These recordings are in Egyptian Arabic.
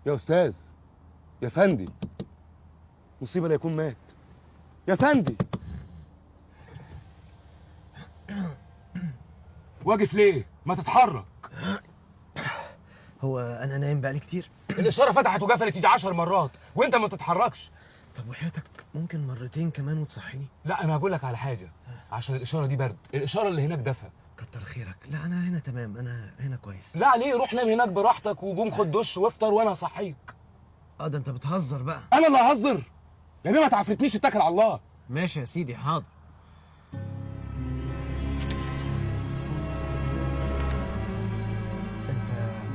يا استاذ، يا فندي، مصيبة لا يكون مات. يا فندي، واقف ليه؟ ما تتحرك. هو انا نايم بقالي كتير؟ الاشارة فتحت وقفلت يجي 10 مرات وانت ما تتحركش. طب وحياتك ممكن مرتين كمان وتصحيني؟ لا انا هقول لك على حاجة، عشان الاشارة دي برد، الاشارة اللي هناك دفا. كتر خيرك. لا انا هنا تمام، انا هنا كويس. لا ليه؟ روح نام هناك براحتك وقوم خد دش وافطر وانا هصحيك. اه ده انت بتهزر بقى. انا اللي ههزر يا بيه؟ ما تعفرتنيش، اتكل على الله. ماشي يا سيدي، حاضر. انت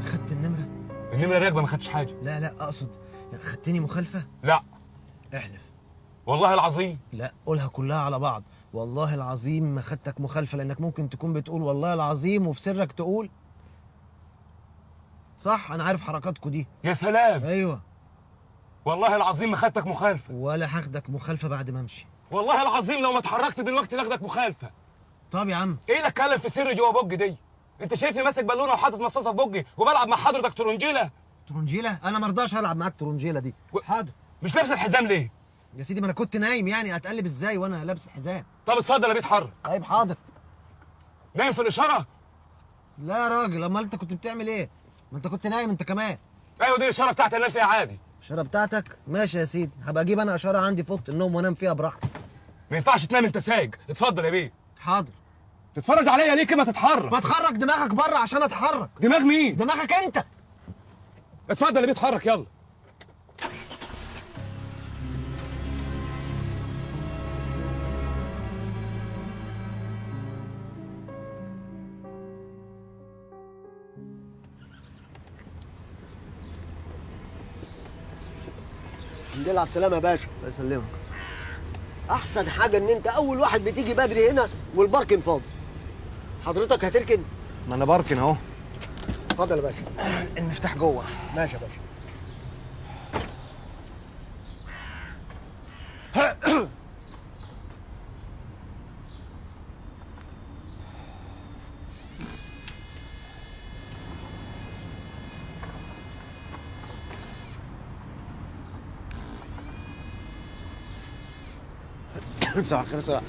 خدت النمرة؟ النمرة راكبه، ما خدتش حاجة. لا لا اقصد يعني خدتني مخالفة؟ لا. احلف. والله العظيم. لا قولها كلها على بعض، والله العظيم ما خدتك مخالفة، لانك ممكن تكون بتقول والله العظيم وفي سرك تقول صح. انا عارف حركاتكوا دي. يا سلام. ايوه والله العظيم ما خدتك مخالفة. ولا هاخدك مخالفة بعد ما امشي. والله العظيم لو ما اتحركت دلوقتي لاخدك مخالفة. طب يا عم ايه اللي اتكلم في سر جوه بوجي دي؟ انت شايفني ماسك بالونه وحاطط مصاصه في بوجي وبلعب مع حضرتك ترنجيله؟ ترنجيله؟ انا ما ارضاش العب معاك ترنجيله دي. حاضر. مش لابس الحزام ليه؟ يا سيدي ما انا كنت نايم، يعني اتقلب ازاي وانا لابس حزام؟ طب اتفضل يا بيه اتحرك. طيب حاضر. نايم في الاشارة؟ لا يا راجل، امال انت كنت بتعمل ايه؟ ما انت كنت نايم انت كمان. ايوه دي الاشارة بتاعتي انام فيها عادي. الاشارة بتاعتك؟ ماشي يا سيدي، هبقى اجيب انا اشارة عندي في اوضة النوم وانام فيها براحتي. ما ينفعش تنام انت سايق. اتفضل يا بيه. حاضر. تتفرج عليا ليه كده؟ ما تتحرك. ما تخرج دماغك بره عشان اتحرك. دماغ مين؟ دماغك انت. اتفضل يا بيه اتحرك يلا. الحمد لله على السلامة يا باشا. الله يسلمك. أحسن حاجة إن أنت أول واحد بتيجي بدري هنا وال parking فاضي. حضرتك هتركن؟ ما أنا بركن أهو. اتفضل يا باشا. المفتاح جوه. ماشي يا باشا. صباح الخير. صباح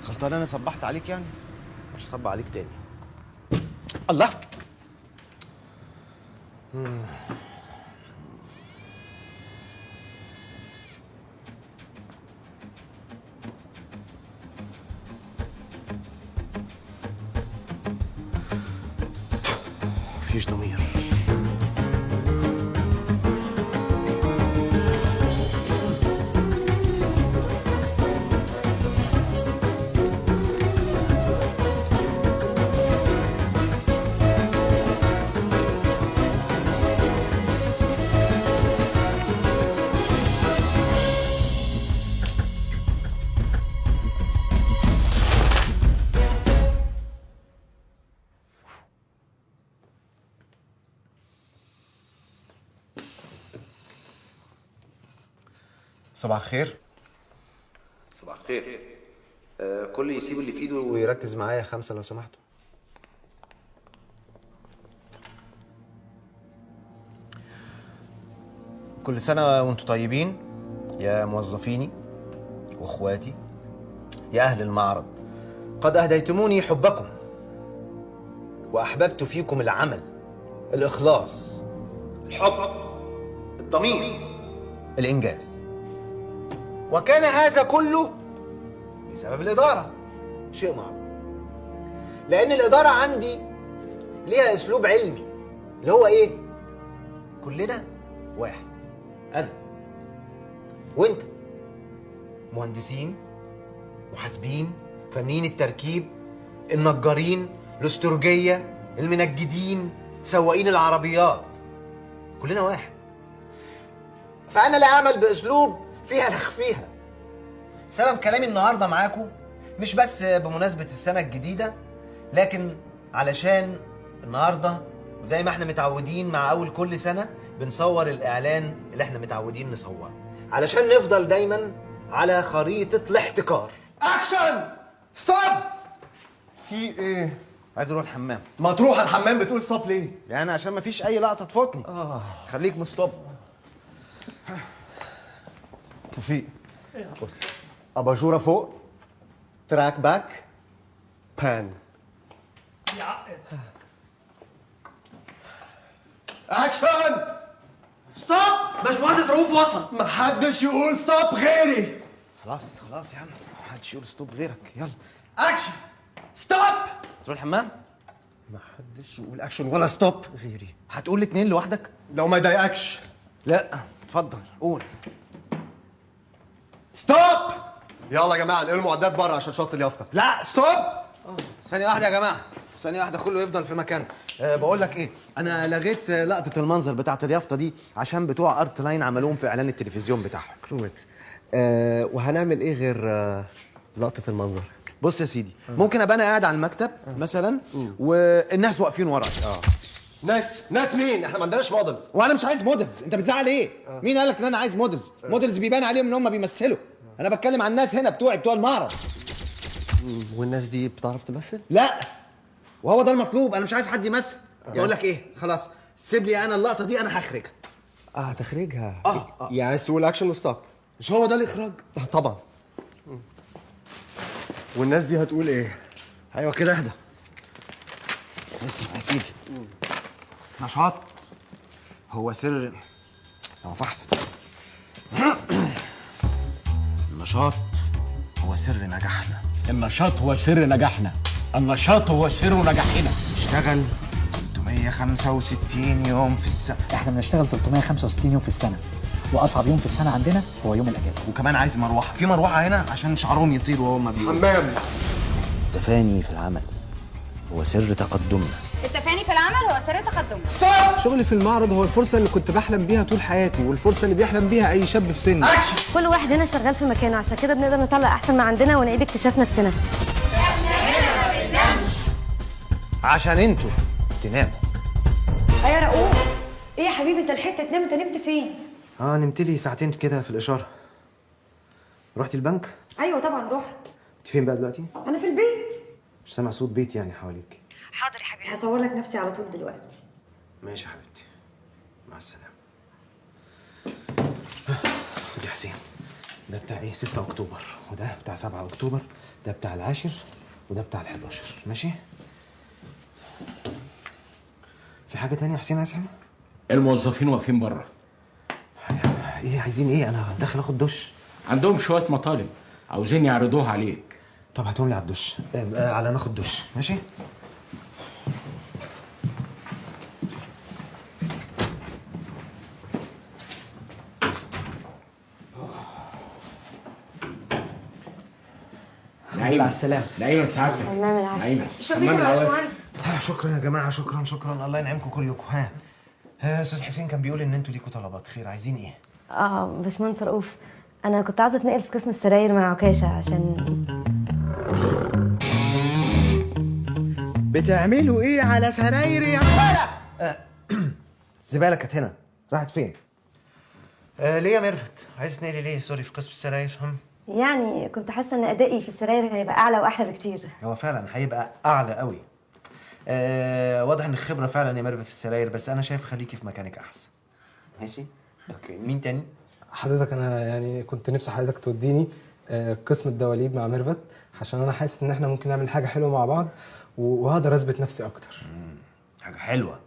غلطان انا صبحت عليك يعني؟ مش صب عليك تاني. الله. مفيش ضمير. صباح الخير. صباح الخير. كل يسيب اللي في ايده ويركز معايا 5 لو سمحتوا. كل سنة وانتم طيبين يا موظفيني واخواتي يا أهل المعرض. قد أهديتموني حبكم وأحببت فيكم العمل، الإخلاص، الحب، الضمير، الإنجاز. وكان هذا كله بسبب الإدارة. شيء معروف، لأن الإدارة عندي ليها أسلوب علمي اللي هو إيه؟ كلنا واحد، أنا وأنت، مهندسين، محاسبين، فنيين التركيب، النجارين، الاسترجية، المنجدين، سواقين العربيات، كلنا واحد. فأنا لا أعمل بأسلوب فيها نخفيها. سبب كلامي النهارده معاكم مش بس بمناسبة السنة الجديدة، لكن علشان النهارده وزي ما احنا متعودين مع أول كل سنة بنصور الإعلان اللي احنا متعودين نصوره، علشان نفضل دايما على خريطة الاحتكار. action stop. في ايه؟ عايز اروح الحمام. ما تروح الحمام، بتقول stop ليه؟ يعني عشان ما فيش اي لقطة تفوتني. خليك مستوب. توفيق بص، اباجوره فوق، track back، pan. action. stop. باشمهندس رؤوف وصل. محدش يقول stop غيري. خلاص خلاص يا عم، محدش يقول stop غيرك. يلا action. stop. تروح الحمام؟ محدش يقول اكشن ولا stop غيري. هتقول الاثنين لوحدك؟ لو ما يضايقكش. لا اتفضل قول. stop. يلا يا جماعة نقل المعدات بره عشان شط اليافطه. لا stop. ثانية واحدة يا جماعة، ثانية واحدة، كله يفضل في مكانه. بقول لك ايه، أنا لغيت لقطة المنظر بتاعت اليافطة دي عشان بتوع Art Line عملوهم في إعلان التلفزيون بتاعهم. كروت. وهنعمل ايه غير لقطة المنظر؟ بص يا سيدي، ممكن ابقى انا قاعد على المكتب مثلا والناس واقفين ورايا. ناس مين؟ احنا ما عندناش models. وانا مش عايز models، انت بتزعل ايه؟ مين قال لك ان انا عايز models؟ models بيبان عليهم ان هم بيمثلوا. انا بتكلم عن الناس هنا بتوعي، بتوع المعرض. والناس دي بتعرف تمثل؟ لا وهو ده المطلوب، انا مش عايز حد يمثل. بقول لك ايه، خلاص سيب لي انا اللقطة دي، انا هخرجها. تخرجها. يعني عايز تقول action و stop؟ مش هو ده الاخراج؟ طبعا. والناس دي هتقول ايه؟ ايوه كده، اهدى. اسمع يا سيدي، نشاط هو سر، هو فحص. النشاط هو سر نجاحنا. النشاط هو سر نجاحنا. النشاط هو سر نجاحنا. نشتغل 365 يوم في السنة. احنا بنشتغل 365 يوم في السنة، واصعب يوم في السنة عندنا هو يوم الاجازة. وكمان عايز مروحة، في مروحة هنا عشان شعرهم يطير وهم بيقولوا. حمام. التفاني في العمل هو سر تقدمنا. التفاني في العمل هو سر تقدمنا. شغلي في المعرض هو الفرصة اللي كنت بحلم بيها طول حياتي، والفرصة اللي بيحلم بيها أي شاب في سني. كل واحد هنا شغال في مكانه، عشان كده بنقدر نطلع أحسن ما عندنا ونعيد اكتشاف نفسنا. عشان انتوا تناموا. أيوة يا رؤوف. إيه يا حبيبي أنت لحقت تنام؟ أنت نمت فين؟ نمت لي ساعتين كده في الإشارة. رحتي البنك؟ أيوة طبعا رحت. انت فين بقى دلوقتي؟ أنا في البيت. مش سامع صوت بيت يعني حواليك. حاضر يا حبيبي، هصور لك نفسي على طول دلوقتي. ماشي يا حبيبتي، مع السلامة. خد يا حسين، ده بتاع ايه؟ 6 أكتوبر، وده بتاع 7 أكتوبر، ده بتاع 10، وده بتاع 11. ماشي؟ في حاجة تانية يا حسين عايز حاجة؟ الموظفين واقفين بره. ايه عايزين ايه؟ أنا داخل آخد دش. عندهم شوية مطالب عاوزين يعرضوها عليك. طب هاتهم لي على الدش، على ما آخد دش. ماشي؟ نعيمة، على السلامة. نعيمة سعادتك. تمام العافية. نعيمة. شوفي يا باشمهندس. شكرا يا جماعة، شكرا شكرا، الله ينعمكم كلكم. ها استاذ حسين كان بيقول ان انتوا ليكوا طلبات، خير عايزين ايه؟ باشمهندس رؤوف، أنا كنت عاوزة أتنقل في قسم السراير مع عكاشة عشان. بتعملوا ايه على سرايري يا زبالة؟ الزبالة كانت هنا، راحت فين؟ ليه يا ميرفت؟ عايز تنقلي ليه؟ sorry، في قسم السراير. يعني كنت حاسة إن أدائي في السراير هيبقى أعلى وأحلى بكتير. هو فعلا هيبقى أعلى قوي. واضح إن الخبرة فعلا يا ميرفت في السراير، بس أنا شايف خليكي في مكانك أحسن. ماشي؟ okay، مين تاني؟ حضرتك أنا يعني كنت نفسي حضرتك توديني قسم الدواليب مع ميرفت، عشان أنا حاسس إن إحنا ممكن نعمل حاجة حلوة مع بعض، وهقدر أثبت نفسي أكتر. حاجة حلوة.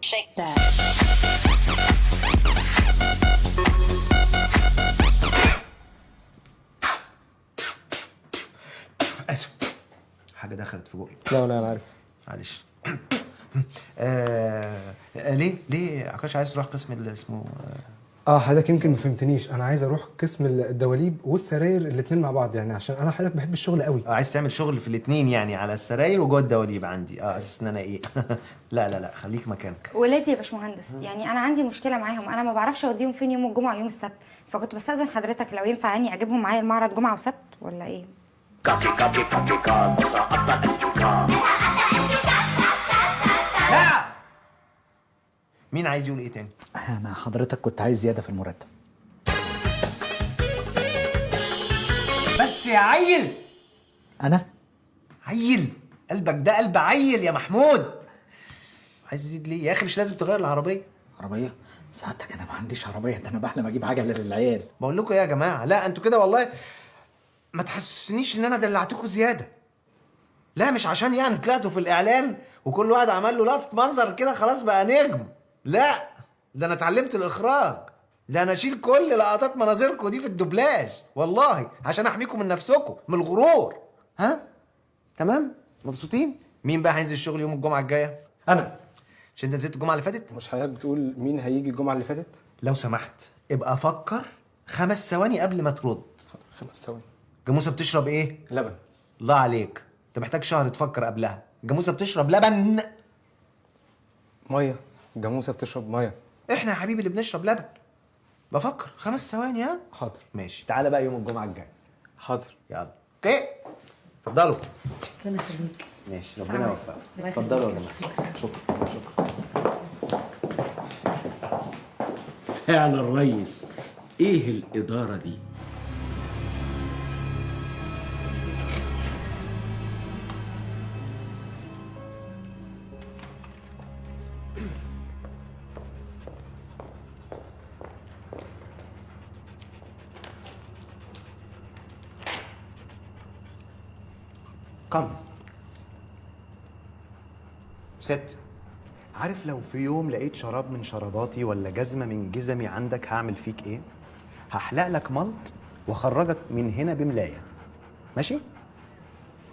آسف، حاجة دخلت في بقي. لا لا أنا عارف. معلش. ليه عكاش عايز تروح قسم اللي اسمه؟ حضرتك يمكن ما فهمتنيش، انا عايز اروح قسم الدواليب والسراير الاثنين مع بعض، يعني عشان انا حضرتك بحب الشغل قوي. عايز تعمل شغل في الاثنين يعني، على السراير وجوه الدواليب عندي. اساس ان انا ايه؟ لا لا لا، خليك مكانك. ولادي يا باشمهندس، يعني انا عندي مشكلة معاهم، انا ما بعرفش اوديهم فين يوم الجمعة ويوم السبت، فكنت بستأذن حضرتك لو ينفع يعني اجيبهم معايا المعرض جمعه وسبت ولا ايه؟ لا! مين عايز يقول ايه تاني؟ انا حضرتك كنت عايز زيادة في المرتب. بس يا عيل. انا عيل. قلبك ده قلب عيل يا محمود. عايز تزيد ليه يا اخي؟ مش لازم تغير العربية. عربية؟ سعادتك انا ما عنديش عربية، ده انا بحلم اجيب عجله للعيال. بقول لكم ايه يا جماعة، لا انتوا كده والله ما تحسسنيش ان انا دلعتكم زيادة. لا مش عشان يعني طلعتوا في الاعلان وكل واحد عمل له لقطة منظر كده خلاص بقى نجم. لا ده انا اتعلمت الاخراج، ده انا اشيل كل لقطات مناظركم دي في الدوبلاج والله، عشان احميكم من نفسكم، من الغرور. ها تمام؟ مبسوطين؟ مين بقى هينزل الشغل يوم الجمعة الجاية؟ انا. مش انت نزلت الجمعة اللي فاتت؟ مش حضرتك بتقول مين هيجي الجمعة اللي فاتت؟ لو سمحت ابقى فكر 5 ثواني قبل ما ترد. 5 ثواني. جاموسه بتشرب ايه؟ لبن. الله عليك، انت محتاج شهر تفكر قبلها. جاموسه بتشرب لبن. مية. جاموسه بتشرب مية. احنا يا حبيبي اللي بنشرب لبن. بفكر 5 ثواني. ها؟ حاضر. ماشي، تعالى بقى يوم الجمعة الجاية. حاضر. يلا okay، اتفضلوا. شكرا يا حبيبي. ماشي، ربنا يوفقك. اتفضلوا يا جماعة. شكرا شكرا. فعلا الريس، ايه الادارة دي؟ كم ست. عارف لو في يوم لقيت شراب من شراباتي ولا جزمة من جزمي عندك هعمل فيك ايه؟ هحلق لك ملط واخرجك من هنا بملاية. ماشي؟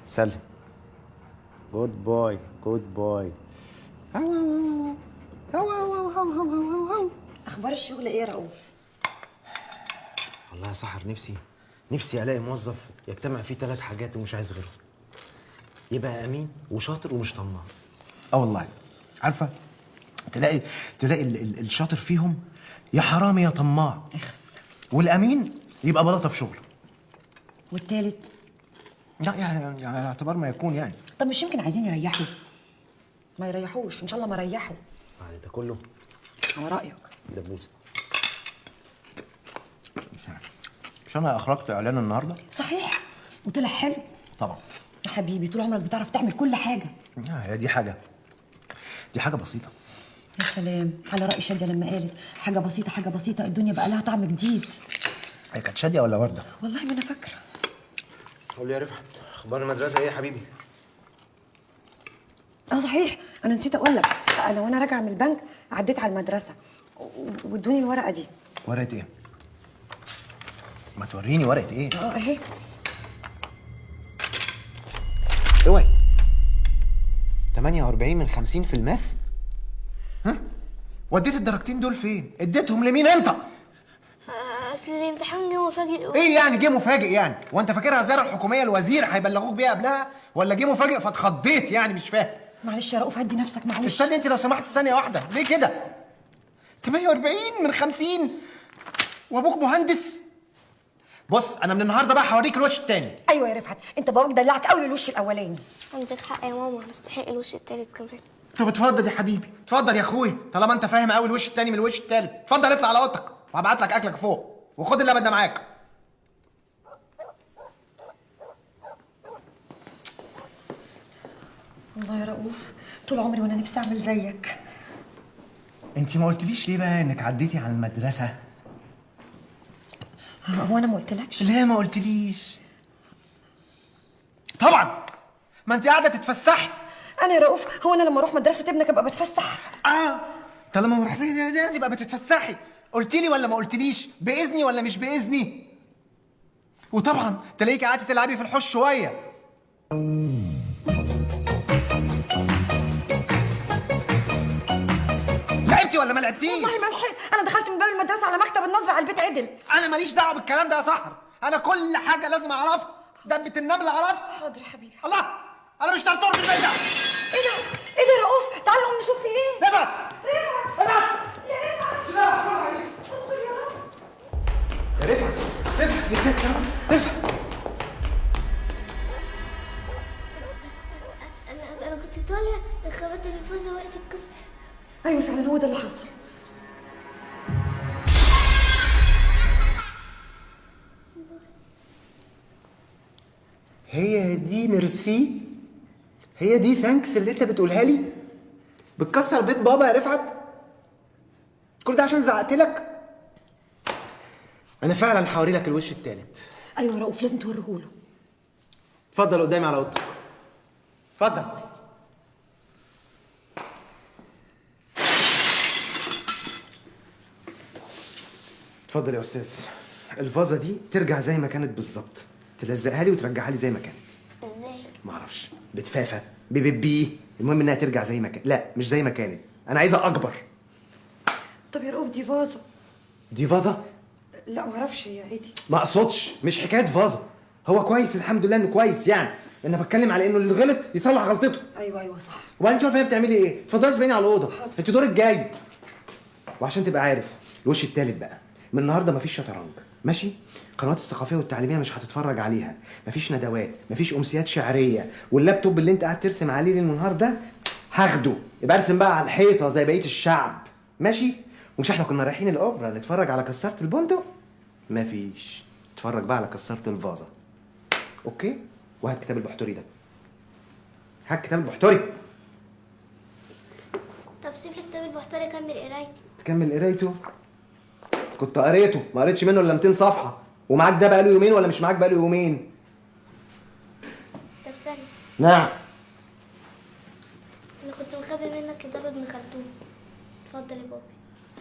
سلم. Good boy، good boy. اخبار الشغل ايه يا رؤوف؟ والله يا سحر نفسي الاقي موظف يجتمع فيه 3 حاجات ومش عايز غيرهم. يبقى امين وشاطر ومش طماع. اه والله. عارفه تلاقي الشاطر فيهم يا حرامي يا طماع. اخس. والامين يبقى بلاطة في شغله. والتالت؟ لا يعني على اعتبار ما يكون يعني. طب مش يمكن عايزين يريحوا؟ ما يريحوش ان شاء الله، ما ريحوا. بعد ده كله على رايك دبوسه. مش انا اخرجت اعلان النهارده؟ صحيح، وطلع حلو. طبعا يا حبيبي، طول عمرك بتعرف تعمل كل حاجة. هي دي حاجة، دي حاجة بسيطة. يا سلام على راي شاديه لما قالت حاجة بسيطة حاجة بسيطة الدنيا بقى لها طعم جديد. هي كانت شاديه ولا ورده؟ والله ما انا فاكره. قول لي يا رفعت، اخبار المدرسة ايه يا حبيبي؟ اه صحيح، انا نسيت اقول لك، انا وانا راجعه من البنك عديت على المدرسة وادوني الورقة دي. ورقة ايه؟ ما توريني ورقة ايه؟ اه اهي. اوعي. 48 من 50 في ال math؟ ها؟ وديت الدرجتين دول فين؟ اديتهم لمين انت؟ اصل الامتحان جه مفاجئ. ايه يعني جه مفاجئ يعني؟ وانت فاكرها زيارة الحكومية الوزير هيبلغوك بيها قبلها؟ ولا جه مفاجئ فاتخضيت يعني؟ مش فاهم. معلش يا رؤوف، هدي نفسك معلش. استني انت لو سمحت ثانية واحدة، ليه كده؟ 48 من 50 وابوك مهندس؟ بص انا من النهارده بقى هوريك الوش التاني. ايوه يا رفعت، انت باباك دلعك قوي للوش الاولاني. عندك حق يا ماما، نستحق الوش التالت كمان. طب اتفضل يا حبيبي، اتفضل يا اخويا، طالما انت فاهم قوي الوش التاني من الوش التالت، اتفضل اطلع على اوضتك وهبعت لك اكلك فوق، وخد اللبن ده معاك. والله يا رؤوف طول عمري وانا نفسي اعمل زيك. انت ما قلتليش ليه بقى انك عديتي على المدرسة؟ هو انا ما قلتلكش؟ لا ما قلتليش. طبعا ما انت قاعدة تتفسحي. انا يا رؤوف هو انا لما اروح مدرسه ابنك ابقى بتفسح؟ اه طالما ما رحتيش تبقى بتتفسحي. قلتيلي ولا ما قلتليش؟ باذني ولا مش باذني؟ وطبعا تلاقيكي قعدتي تلعبي في الحوش شوية. لعبتي ولا ما لعبتيش؟ والله ما لحقت، انا دخلت من باب المدرسة على مكتب النظر على البيت عدل. انا ماليش دعوه بالكلام ده يا سحر، انا كل حاجة لازم اعرفها. دبه النمل عرفت؟ حاضر يا حبيبي. الله، انا مش طرطور في البيت ده. ايه ده؟ ايه ده يا رؤوف؟ تعالوا نقوم نشوف في ايه. رفعت رفعت يا رفعت، استر يا رب. يا رفعت، رفعت يا ساتر يا رب، رفعت. انا كنت طالع خبطت في الفوزه وقت الكسر. ايوه فعلا هو ده اللي حصل. هي دي ميرسي؟ هي دي thanks اللي انت بتقولها لي؟ بتكسر بيت بابا يا رفعت؟ كل ده عشان زعقت لك؟ انا فعلا هوري لك الوش التالت. ايوه رؤوف لازم توريهوله. اتفضل قدامي على اوضتك. اتفضل. اتفضل يا استاذ. الفازة دي ترجع زي ما كانت بالظبط، تلزقها لي وترجعها لي زي ما كانت. ازاي؟ معرفش، بتفافه ببيبي، المهم انها ترجع زي ما كانت. لا مش زي ما كانت، انا عايزها اكبر. طب يا رؤوف دي فازة. دي فازة؟ لا معرفش هي ايه دي. ما اقصدش، مش حكاية فازة، هو كويس الحمد لله انه كويس يعني، انا بتكلم على انه اللي غلط يصلح غلطته. ايوه صح. وبعدين انت واقفة هنا بتعملي ايه؟ اتفضلي اسبقيني على الاوضة، انت دورك جاي. وعشان تبقى عارف الوش التالت بقى، من النهارده مفيش شطرنج، ماشي؟ القنوات الثقافية والتعليمية مش هتتفرج عليها، مفيش ندوات، مفيش امسيات شعرية، واللابتوب اللي انت قاعد ترسم عليه ليل ونهار ده هاخده، يبقى ارسم بقى على الحيطة زي بقية الشعب، ماشي؟ ومش احنا كنا رايحين الاوبرا نتفرج على كسرة البندق؟ مفيش، اتفرج بقى على كسرة الفازة. okay؟ وهات كتاب البحتري ده. هات كتاب البحتري. طب سيب لي كتاب البحتري اكمل قرايتي. تكمل قرايته؟ كنت قريته، ما قريتش منه الا 200 صفحة، ومعاك ده بقاله يومين ولا مش معاك بقاله يومين؟ طب ثانية. نعم. انا كنت مخبي منك كتاب ابن خلدون. اتفضل يا بابي.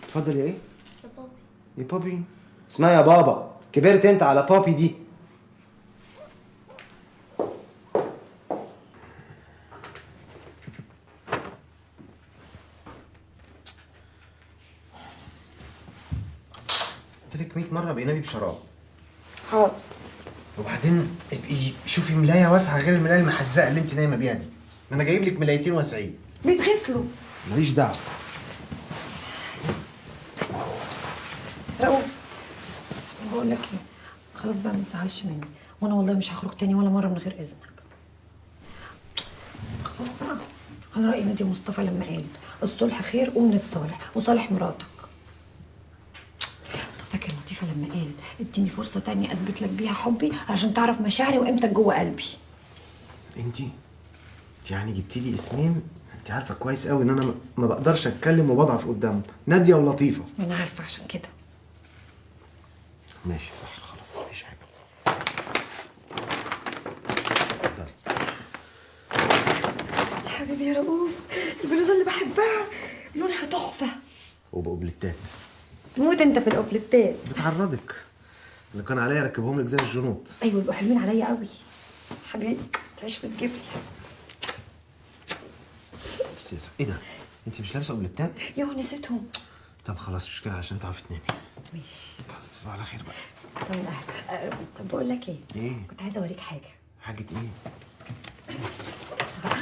اتفضل يا ايه؟ يا بابي. يا بابي؟ اسمع يا بابا، كبرت انت على بابي دي. قلت لك 100 مرة بقينا بشراب. حاضر. وبعدين ابقي شوفي ملاية واسعة غير الملاية المحزقة اللي انت نايمة بيها دي. انا جايب لك ملايتين واسعين. بيتغسلوا. ماليش دعوة. رؤوف بقول لك ايه، خلاص بقى ما تزعلش مني، وانا والله مش هخرج تاني ولا مرة من غير اذنك. خلاص بقى، على رأي نادي مصطفى لما قالت الصلح خير قوم للصالح وصالح مراتك. طب فاكر لطيفة لما قالت اديني فرصة تانية اثبت لك بيها حبي عشان تعرف مشاعري وقيمتك جوه قلبي؟ انتي يعني جبتي لي اسمين انت عارفه كويس قوي ان انا ما بقدرش اتكلم وبضعف قدامهم، ناديه ولطيفة. انا عارفه عشان كده. ماشي صح، خلاص مفيش حاجة. اتفضلي. يا حبيبي يا رؤوف، البلوزة اللي بحبها لونها تحفة وبأوبليتات. تموت انت في الاوبليتات. بتعرضك، انا كان عليا اركبهم لك زي الجنوط. ايوه يبقوا حلوين عليا قوي. حبيبي تعيش وتجيب لي. بس يا ايه ده؟ انت مش لابسه اوبليتات؟ يوه نسيتهم. طب خلاص مش كده عشان تعرفي تنامي. ماشي. تصبح على خير بقى. طب بقول لك ايه؟ ايه؟ كنت عايزه اوريك حاجة. حاجة ايه؟ بص بقى.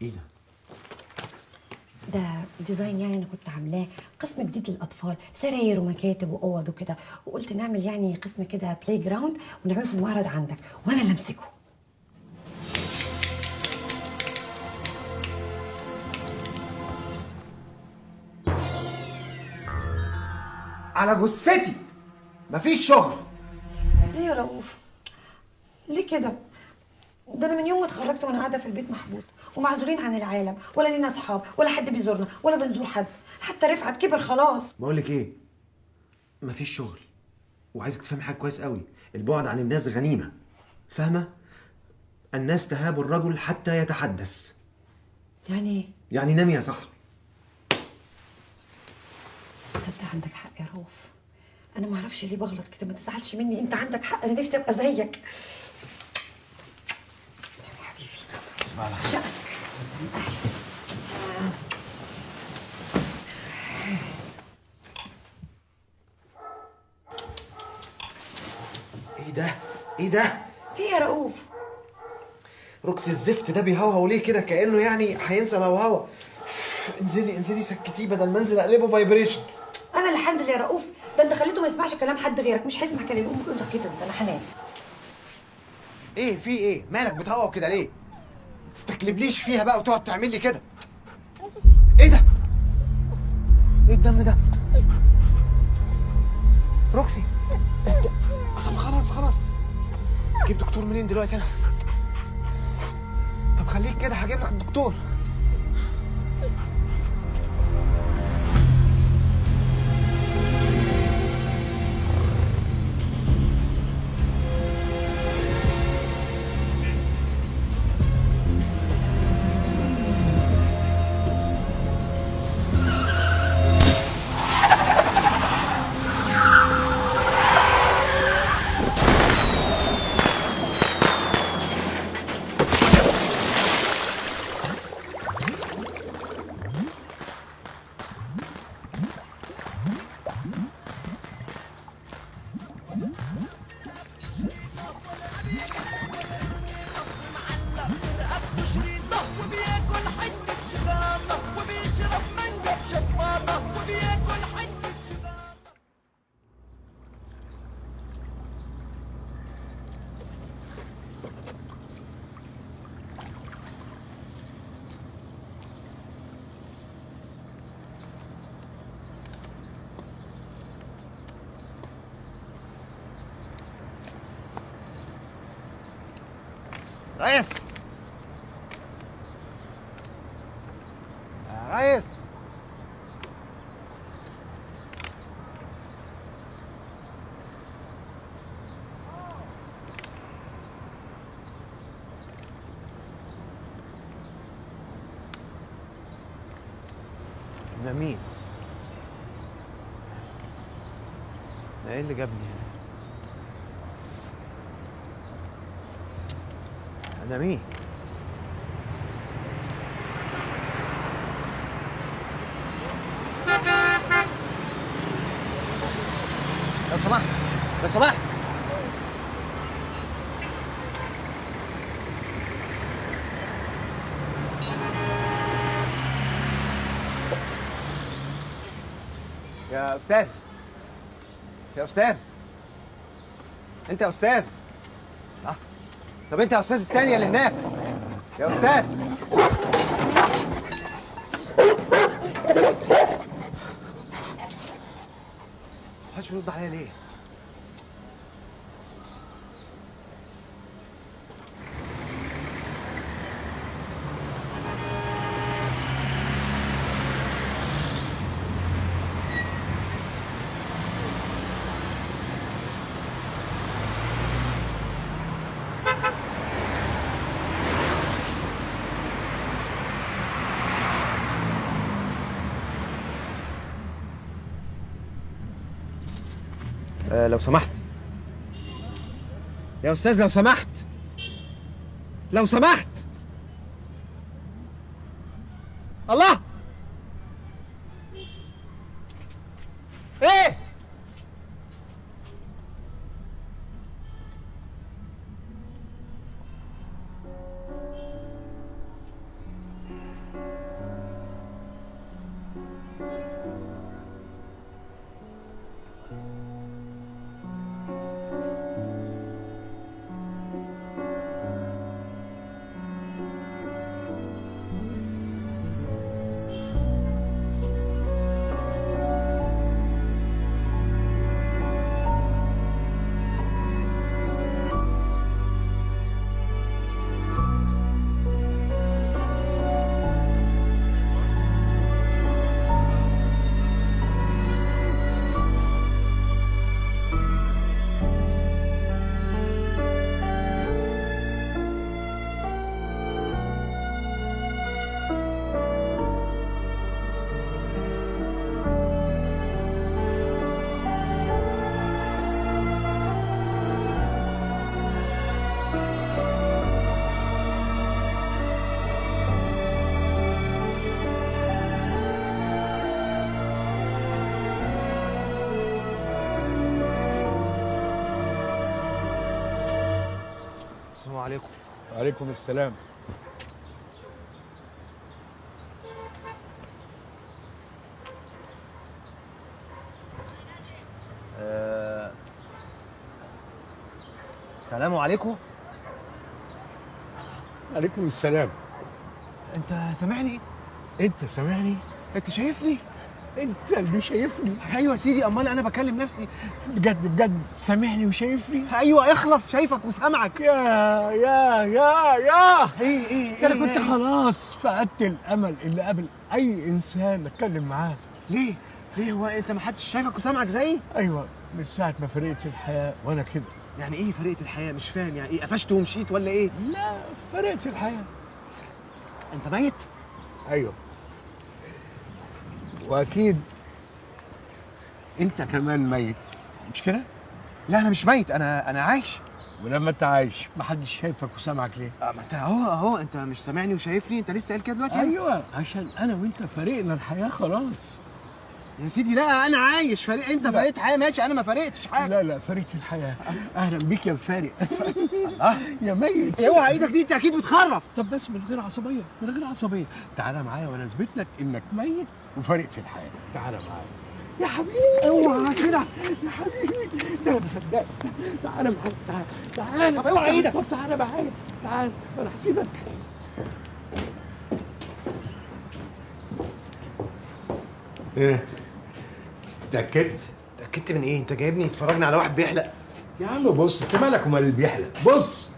ايه ده؟ ده design يعني انا كنت عاملاه قسم جديد للاطفال، سراير ومكاتب واوض وكده، وقلت نعمل يعني قسم كده playground ونعمله في المعرض عندك وانا اللي امسكه. على جثتي مفيش شغل. ليه يا رؤوف؟ ليه كده؟ ده انا من يوم ما اتخرجت وانا قاعدة في البيت محبوسة ومعزولين عن العالم، ولا لينا اصحاب ولا حد بيزورنا ولا بنزور حد، حتى رفعت كبر خلاص. بقول لك ايه؟ مفيش شغل، وعايزك تفهمي حاجة كويس قوي، البعد عن الناس غنيمة، فاهمه؟ الناس تهاب الرجل حتى يتحدث. يعني ايه؟ يعني نامي يا صاحبي. تصدق عندك حق يا رؤوف، انا ما اعرفش ليه بغلط كده، ما تزعلش مني، انت عندك حق، انا نفسي ابقى زيك. يا حبيبي تصبح على خير. ايه ده؟ ايه ده؟ في ايه يا رؤوف؟ ركس الزفت ده بيهوهو ليه كده؟ كأنه يعني هينسى الهوهوه. انزلي انزلي سكتيه بدل ما انزل اقلبه vibration. انا اللي هنزل يا رؤوف، ده انت خليته ما يسمعش كلام حد غيرك، مش هيسمع كلامي. قوم سكته انت، انا هنام. ايه في ايه؟ مالك بتهوهو كده ليه؟ ما تستكلبليش فيها بقى وتقعد تعمل لي كده. ايه ده؟ ايه الدم ده؟ روكسي انت. طب خلاص خلاص، جيب دكتور منين دلوقتي انا؟ كده، هجيب لك الدكتور. ريس، يا ريس، أنا مين؟ أنا إيه اللي جابني هنا؟ أنا مين؟ لو سمحت، لو سمحت، يا أستاذ، يا أستاذ، أنت يا أستاذ. طب انت يا استاذ التانية اللي هناك، يا استاذ. محدش بيرد عليا ليه؟ لو سمحت يا أستاذ، لو سمحت، لو سمحت. الله، إيه؟ السلام عليكم. وعليكم السلام. سلام عليكم. عليكم السلام. انت سامعني؟ انت سامعني؟ انت شايفني؟ انت اللي شايفني؟ ايوه يا سيدي، امال انا بكلم نفسي؟ بجد بجد سامعني وشايفني؟ ايوه اخلص، شايفك وسامعك. يا يا يا يا ايه ايه انا كنت خلاص فقدت الامل اللي قابل اي انسان اتكلم معاه. ليه؟ ليه هو انت ما حدش شايفك وسامعك زيي؟ ايوه، من ساعة ما فرقت الحياة وانا كده. يعني ايه فرقت الحياة؟ مش فاهم يعني ايه، قفشت ومشيت ولا ايه؟ لا، فرقت الحياة. انت ميت؟ ايوه، واكيد انت كمان ميت، مش كده؟ لا انا مش ميت، انا عايش. ولما انت عايش محدش شايفك وسامعك ليه؟ ما انت اهو اهو، انت مش سامعني وشايفني، انت لسه قايل كده دلوقتي. ايوه، عشان انا وانت فرقنا الحياة خلاص. يا سيدي لا انا عايش، فرق انت فرقت حياة ماشي، انا ما فرقتش حاجة. لا لا، فرقت الحياة. اهلا بيك يا فارق. الله يا ميت، اوعى ايدك دي، انت اكيد بتخرف. طب بس من غير عصبية، من غير عصبية، تعالى معايا وانا اثبت لك انك ميت وفرقت الحياة. تعالى معايا يا حبيبي. اوعى كده يا حبيبي، ده انا بصدقك. تعالى معايا، تعالى تعالى. طب اوعى ايدك. طب تعالى معايا، تعالى، انا هسيبك. ايه؟ اتأكدت؟ اتأكدت من ايه؟ انت جايبني اتفرجنا على واحد بيحلق؟ يا عم بص، انت مالك ومال اللي بيحلق؟ بص.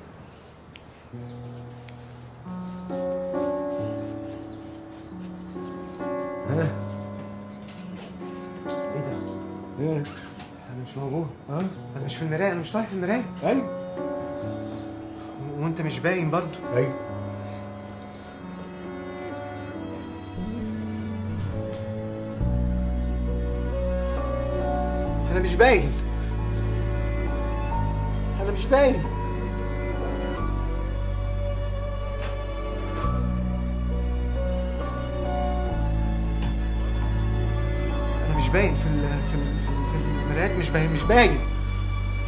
ها؟ ايه ده؟ ايه؟ انا مش موجود. ها؟ انا مش في المراية، انا مش طالع في المراية. ايوه. وانت مش باين برضه. ايوه. أنا مش باين، أنا مش باين. أنا مش باين في ال في ال في المرايات، مش باين، مش باين.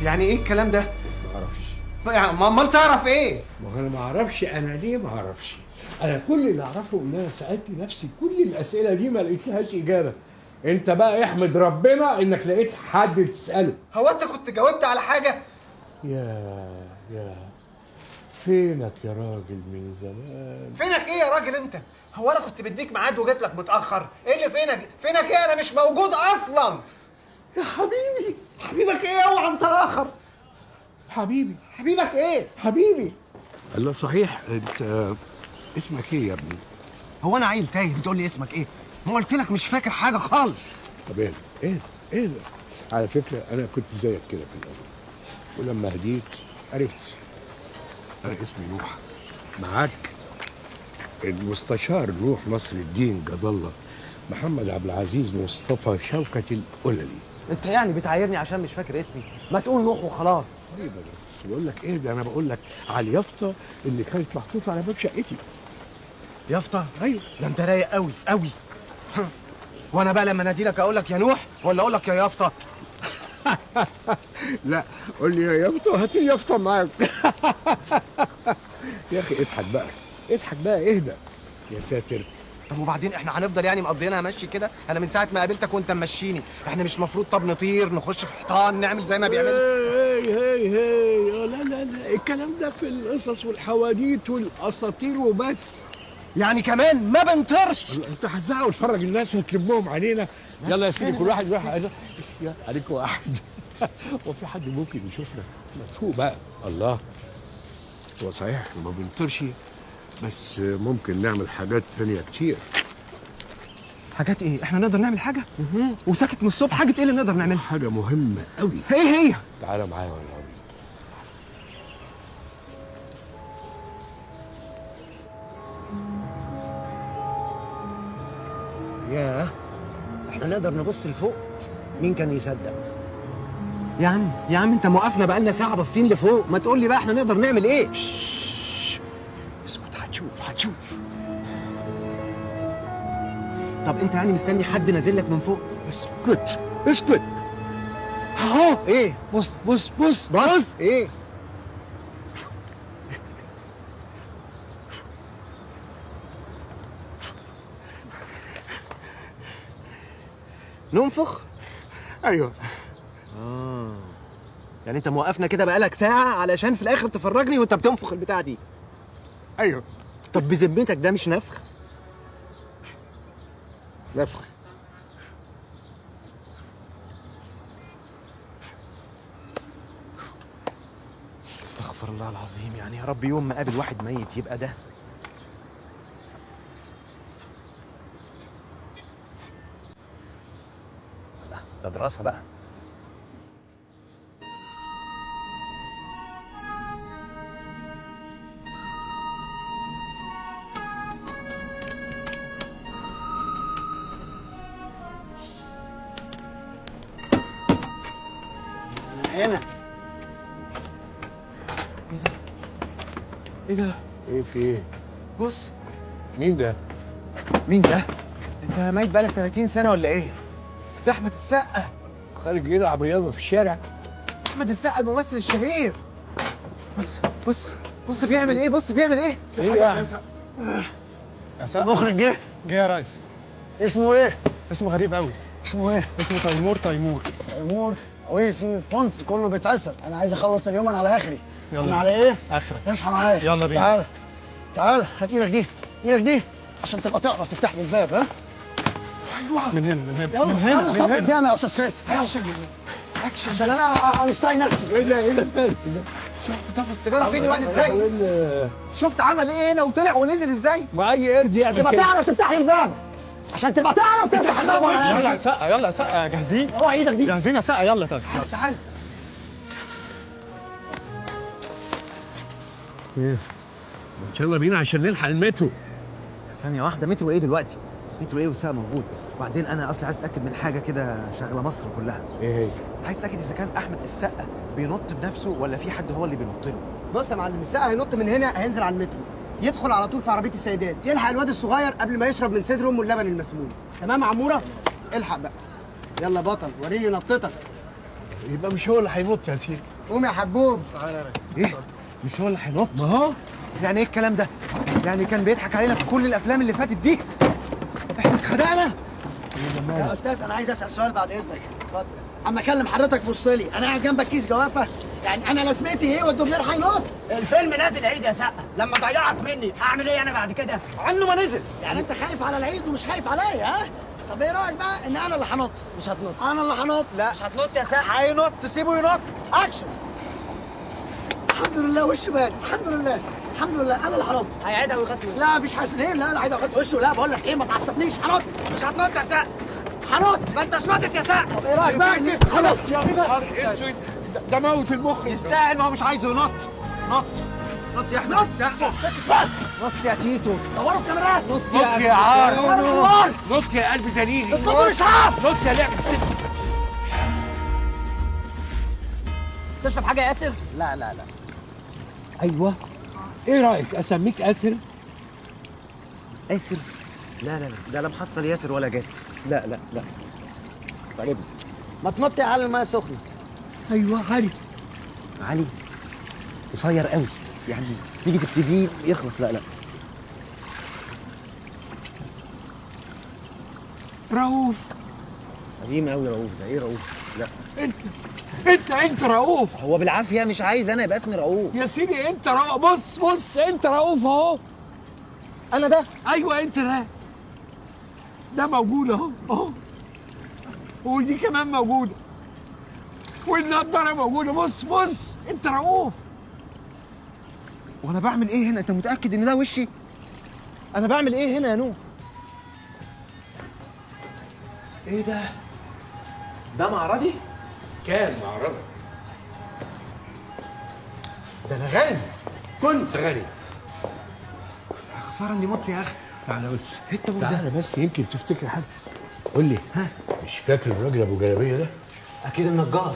يعني إيه الكلام ده؟ ما أعرفش. يعني أمال تعرف إيه؟ ما هو أنا ما أعرفش، أنا ليه ما أعرفش؟ أنا كل اللي أعرفه إن أنا سألت نفسي كل الأسئلة دي ما لقيتلهاش إجابة. انت بقى احمد ربنا انك لقيت حد تسأله. هو انت كنت جاوبت على حاجة؟ يا فينك يا راجل من زمان؟ فينك ايه يا راجل انت؟ هو انا كنت بديك ميعاد وجيت لك متأخر؟ ايه اللي فينك؟ فينك ايه؟ انا مش موجود اصلا. يا حبيبي. حبيبك ايه؟ اوعى انت الاخر. حبيبي. حبيبك ايه؟ حبيبي. الله صحيح، انت اسمك ايه يا ابني؟ هو انا عيل تايه بتقول لي اسمك ايه؟ ما قلت لك مش فاكر حاجة خالص. طب ايه ايه ايه ده؟ على فكرة انا كنت زيك كده في الاول، ولما هديت عرفت. انا اسمي نوح، معاك المستشار نوح نصر الدين جد الله محمد عبد العزيز مصطفى شوكت القللي. انت يعني بتعايرني عشان مش فاكر اسمي؟ ما تقول نوح وخلاص. طيب انا بس بقول لك ايه ده، انا بقول لك على اليافطه اللي كانت محطوطة على باب شقتي. يافطة؟ ايوه. ده انت رايق قوي قوي. وانا بقى لما انادي لك اقول لك يا نوح ولا اقول لك يا يافطة؟ لا قول لي يا يافطة وهات اليافطه معاك. يا اخي اضحك بقى، اضحك بقى، اهدى يا ساتر. طب وبعدين احنا هنفضل يعني مقضينها مشي كده؟ انا من ساعة ما قابلتك وانت ممشيني، احنا مش المفروض طب نطير، نخش في حيطان، نعمل زي ما بيعملوا؟ هي هي هي، لا لا لا، الكلام ده في القصص والحواديت والاساطير وبس. يعني كمان ما بنطرش؟ انت هتزعق وتفرج الناس وتلمهم علينا. يلا يا سيدي كل واحد يروح عليك واحد. وفي حد ممكن يشوفنا؟ مدفوق بقى. الله، هو صحيح احنا ما بنطرش، بس ممكن نعمل حاجات تانية كتير. حاجات ايه؟ احنا نقدر نعمل حاجة؟ وساكت من الصبح، حاجة ايه اللي نقدر نعملها؟ حاجة مهمة قوي. ايه هي؟ تعالى معايا وانا اقول. ياه، احنا نقدر نبص لفوق؟ مين كان يصدق؟ يا عم يا عم انت موقفنا بقالنا ساعة باصين لفوق، ما تقول لي بقى احنا نقدر نعمل ايه؟ اسكت، هتشوف هتشوف. طب انت يعني مستني حد نازل لك من فوق؟ اسكت اسكت. اهو. ايه؟ بص بص بص بص. ايه؟ ننفخ؟ ايوه. يعني انت موقفنا كده بقالك ساعة علشان في الآخر تفرجني وانت بتنفخ البتاعة دي؟ ايوه. طب بذمتك ده مش نفخ؟ نفخ. الله العظيم، يعني يا رب يوم ما قابل واحد ميت يبقى ده. لا ده دراسة بقى. هنا ايه ده؟ ايه في ايه؟ بص. مين ده؟ مين ده؟ انت ميت بقالك 30 سنة ولا ايه؟ ده احمد السقا. خارج يلعب رياضة في الشارع. احمد السقا الممثل الشهير. بص بص بص بيعمل ايه، بص بيعمل ايه؟ ايه يعني؟ يا سقا المخرج جه؟ جه يا ريس. اسمه ايه؟ اسمه غريب قوي. اسمه ايه؟ اسمه تيمور. تيمور تيمور ويسي فونس كله بيتعسل. انا عايز اخلص اليوم انا على اخري. يلا. انا على ايه؟ اخرك. اصحى معايا. يلا بينا. تعالى تعالى، هات ايدك دي، ايدك دي عشان تبقى تعرف تفتح لي الباب. ها؟ ايوه من هنا من هنا يلا من هنا يلا. من طب هنا. قدامي يا استاذ فيصل. action action عشان انا مش طايق نفسي. ايه ده ايه ده؟ شفت طفى السيجارة في ايدي الواد ازاي؟ شفت عمل ايه هنا وطلع ونزل ازاي؟ ما اي قرد يعمل تبقى كده. تعرف تفتح لي الباب عشان تبقى تعرف تفتح الباب. يلا يا سقا، يلا يا سقا، جاهزين؟ اوعى ايدك دي. جاهزين يا سقا؟ يلا. طب تعال. يلا بينا عشان نلحق المترو. ثانية واحدة، مترو ايه دلوقتي؟ مترو ايه وسقا موجود؟ وبعدين انا اصلي عايز اتاكد من حاجة كده شاغلة مصر كلها. ايه هي؟ عايز اتاكد اذا كان احمد السقا بينط بنفسه ولا في حد هو اللي بينط له. بص يا معلم، السقا هينط من هنا، هينزل على المترو، يدخل على طول في عربية السيدات، يلحق الواد الصغير قبل ما يشرب من صدر امه اللبن المسموم. تمام يا عموره؟ الحق بقى. يلا بطل، وريني نطتك. يبقى مش هو اللي هينط يا سيدي. قوم يا حبوب. ايه؟ مش هو اللي هينط؟ ما هو يعني ايه الكلام ده؟ يعني كان بيضحك علينا في كل الافلام اللي فاتت دي؟ احنا اتخدعنا؟ يا استاذ انا عايز اسال سؤال بعد اذنك. اتفضل. اما اكلم حضرتك بص لي، انا قاعد جنبك كيس جوافه، يعني انا لازمتي ايه والدوبلير هينط؟ الفيلم نازل عيد يا سقا، لما ضيعك مني اعمل ايه انا بعد كده؟ عنه ما نزل. يعني انت خايف على العيد ومش خايف عليا؟ ها؟ طب ايه رايك بقى ان انا اللي هنط؟ مش هتنط. انا اللي هنط. لا مش هتنط يا سقا. هينط، سيبه ينط. اكشن. الحمد لله وشه بان، الحمد لله الحمد لله. انا اللي هنط. هيعيدها ويغطي وشه. لا مفيش حسن ايه، لا لا هيعيدها ويغطي وشه. لا بقول لك ايه، ما تعصبنيش. هنط. مش هتنط يا سقا. هنط. ما انتش نطت يا سقا. طب ايه رايك بقى؟ هنط. يا نهار اسود، ده موت المخرج. يستاهل، ما هو مش عايزه ينط. نط نط يا احمد السقا. نط يا تيتو. دوروا الكاميرات. نط نط يا عار. النار. نط يا قلب دليلي. اطلبوا الاسعاف. نط يا لعبة ست. تشرب حاجة يا ياسر؟ لا لا لا. ايوه، ايه رايك اسميك اسر؟ آسر؟ لا لا لا، ده لا محصل ياسر ولا جاسر. لا لا لا. تعجبني. ما تنط يا علي المية سخنة. ايوه علي. علي قصير قوي، يعني تيجي تبتديه يخلص. لا لا. رؤوف. قديم قوي رؤوف ده. ايه رؤوف؟ لا انت انت انت رؤوف. هو بالعافية مش عايز انا يبقى اسمي رؤوف. يا سيدي انت رؤوف. بص بص، انت رؤوف اهو. انا ده؟ ايوه انت ده. ده موجود اهو اهو، ودي كمان موجودة، والنضاره موجودة. بص بص، انت رؤوف. وانا بعمل ايه هنا؟ انت متاكد ان ده وشي؟ انا بعمل ايه هنا يا نور؟ ايه ده؟ ده معرضي؟ كان معرضك. ده انا غني. كنت غني. خسارة اني مت يا اخي. تعالى بس. ايه الطابور ده؟ تعالى بس يمكن تفتكر حاجة. قول لي، ها مش فاكر الراجل ابو جلابية ده؟ اكيد النجار،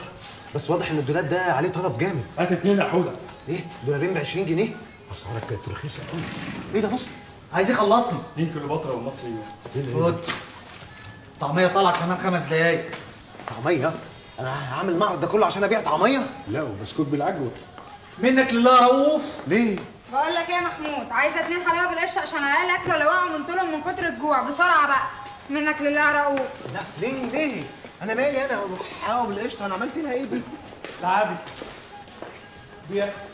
بس واضح ان الدولاب ده عليه طلب جامد. هات اتنين يا حوده. ايه؟ دولابين ب 20 جنيه؟ اسعارك كانت رخيصة قوي. ايه ده؟ بص، عايز يخلصني. 2 كليوباترا والمصري. خد طعميه طالعه كمان 5 دقايق. طعميه؟ انا هعمل المعرض ده كله عشان ابيع طعميه؟ لا وبسكوت بالعجوه. منك لله يا رؤوف. ليه؟ بقول لك ايه يا محمود، عايزه 2 حلاوة بالقشطه عشان العيال اكلوا لو وقعوا من طولهم من كتر الجوع. بسرعة بقى. منك لله يا رؤوف. لا ليه ليه؟ انا مالي انا حلاوة بالقشطه، انا عملت لها ايه دي؟ لعبي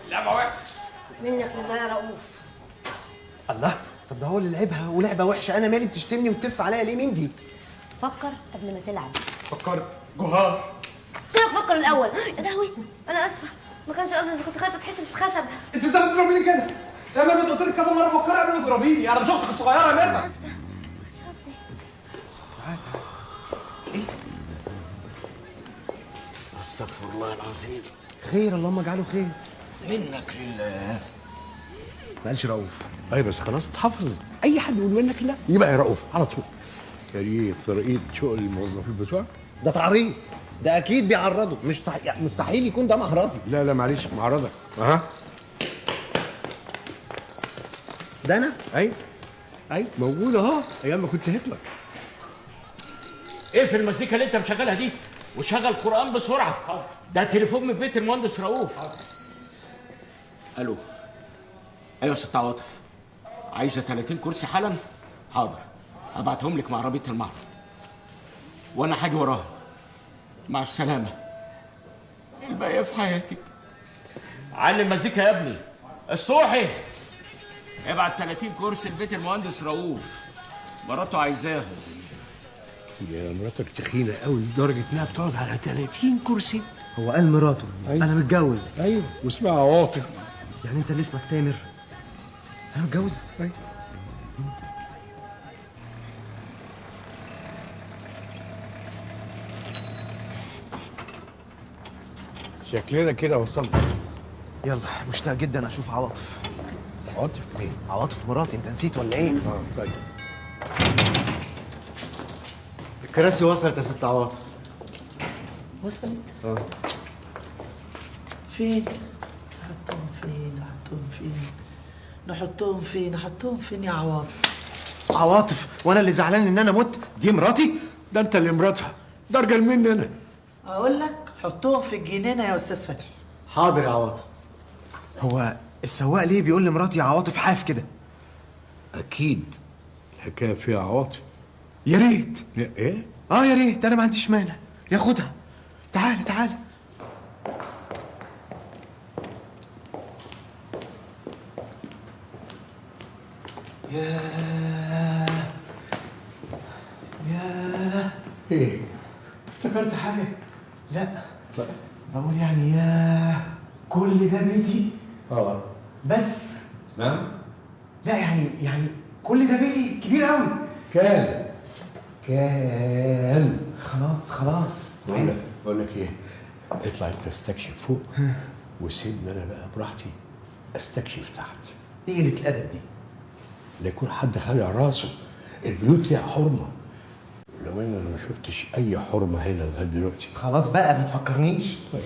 لعبه وحشة. منك لله يا رؤوف. الله، طب ده هو اللي لعبها ولعبه وحشة، انا مالي؟ بتشتمني وتف عليا ليه؟ مين دي؟ فكر قبل ما تلعب. فكرت جهار. قلت لك فكر الاول. يا لهوي انا اسفه. ما كانش قصدي، بس كنت خايفة اتحشر في الخشب. انت ازاي بتضربيني كده؟ يا ميرفت قلت لك كذا مرة فكري قبل ما تضربيني، انا مش اختك الصغيرة يا ميرفت. تعال تعال. ايه ده؟ استغفر الله العظيم. خير، اللهم اجعله خير. منك لله. ما قالش رؤوف. ايوه بس خلاص اتحفظت، اي حد يقول منك لا يبقى يا رؤوف على طول. يا ريت طريقه شغل الموظفين بتوعك. ده تعريض، ده اكيد بيعرضه، مش مستحيل يكون ده مهراتي. لا لا معلش، معرضك. اها ده انا؟ ايوه ايوه موجود اهو، ايام ما كنت هتلر. اقفل المزيكا اللي انت مشغلها دي وشغل قرآن بسرعة. ده تليفون من بيت المهندس رؤوف. الو. ايوه يا ست عواطف، عايزة 30 كرسي حالا؟ حاضر، هبعتهم لك مع عربية المعرض وانا هاجي وراهم. مع السلامة. الباقية في حياتك. علم المزيكا يا ابني. اسطوحي ابعت 30 كرسي لبيت المهندس رؤوف، مراته عايزاهم. يا مراتك تخينة قوي لدرجة انها بتقعد على 30 كرسي. هو قال مراته؟ أيوة. انا متجوز. ايوه واسمها عواطف. يعني انت اللي اسمك تامر؟ انا متجوز؟ ايوه. شكلنا كده وصلنا. يلا مشتاق جدا اشوف عواطف. عواطف مين؟ عواطف مراتي، انت نسيت ولا ايه؟ طيب. الكراسي وصلت يا ست عواطف. وصلت؟ فين؟ نحطهم فين؟ نحطهم فين؟ نحطهم فين؟ نحطهم فين يا عواطف؟ عواطف وانا اللي زعلان ان انا مت؟ دي مراتي؟ ده انت اللي مراتها، ده ارجل مني انا. اقول لك حطهم في الجنينة يا استاذ فتحي. حاضر يا عواطف. هو السواق ليه بيقول لمراتي يا عواطف حاف كده؟ اكيد الحكاية فيها عواطف. يا ريت. ايه؟ يا ريت، انا ما عنديش مانع، ياخدها. تعالى تعالى. يا يا ايه؟ افتكرت حاجة؟ لا بقول يعني يا كل ده بيتي؟ بس نعم؟ لا يعني كل ده بيتي كبير قوي. كان خلاص خلاص. بقول لك ايه، اطلع انت استكشف فوق وسيبني انا بقى براحتي استكشف تحت. ايه قلة الادب دي؟ لا يكون حد خالع راسه، البيوت ليها حرمه. لو ان انا ما شفتش اي حرمه هنا لغاية دلوقتي. خلاص بقى ما تفكرنيش. طيب.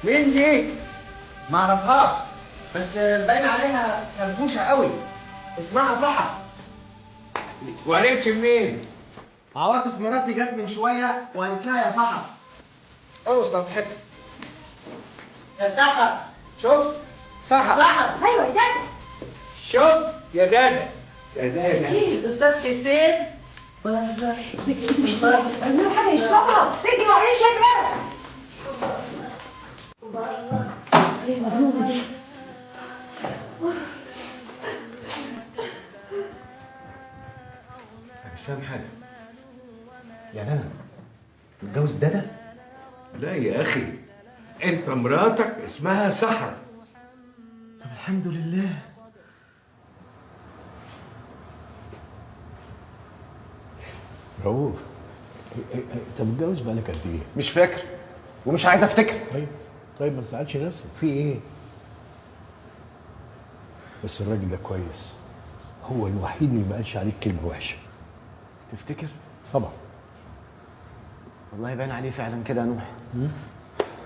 مين دي؟ ما اعرفهاش، بس باين عليها فرفوشه قوي. اسمها سحر. وعرفت منين؟ عواطف مراتي جت من شوية وقالت لها يا سحر. ارقص لو تحب. يا سحر، شفت؟ سحر. سحر. ايوه يا دادا. شفت يا دادا. يا دادا. ايه الاستاذ حسين؟ بره مش اعملوا حاجة يشربها، تجري وعيش يا بره. ايه المجنونة دي؟ انا مش فاهم حاجة. يعني انا متجوز دادا؟ لا يا اخي، انت مراتك اسمها سحر. طب الحمد لله. رؤوف، انت متجوز بقالك قد ايه؟ مش فاكر ومش عايز افتكر. طيب ما تزعلش نفسك، في ايه؟ بس الراجل ده كويس، هو الوحيد اللي ما قالش عليك كلمة وحشة. تفتكر؟ طبعا. والله باين عليه فعلا كده يا نوح.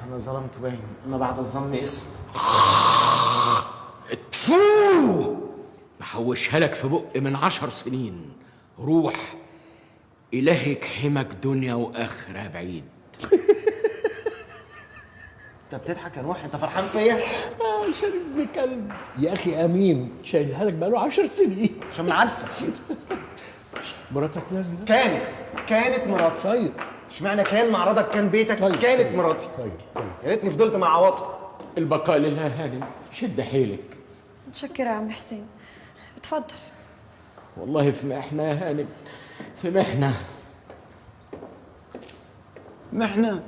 انا ظلمته باين، انا بعد الظن اسم. تفو، بحوشها لك في بق من 10 سنين. روح إلهي يكحمك دنيا وآخرة بعيد. انت بتضحك يا نوح؟ انت فرحان فيا؟ عشان ابن كلب يا اخي. امين شايلها لك بقاله 10 سنين. عشان ما عارفه. مراتك نازله؟ كانت مراتي. طيب اشمعنى كان معرضك كان بيتك؟ طيب. كانت طيب. مراتي. طيب طيب، يا ريتني فضلت مع عواطف. البقاء لله يا هانم، شد حيلك. متشكره يا عم حسين. اتفضل. والله في محنة يا هانم، في محنة. محنة؟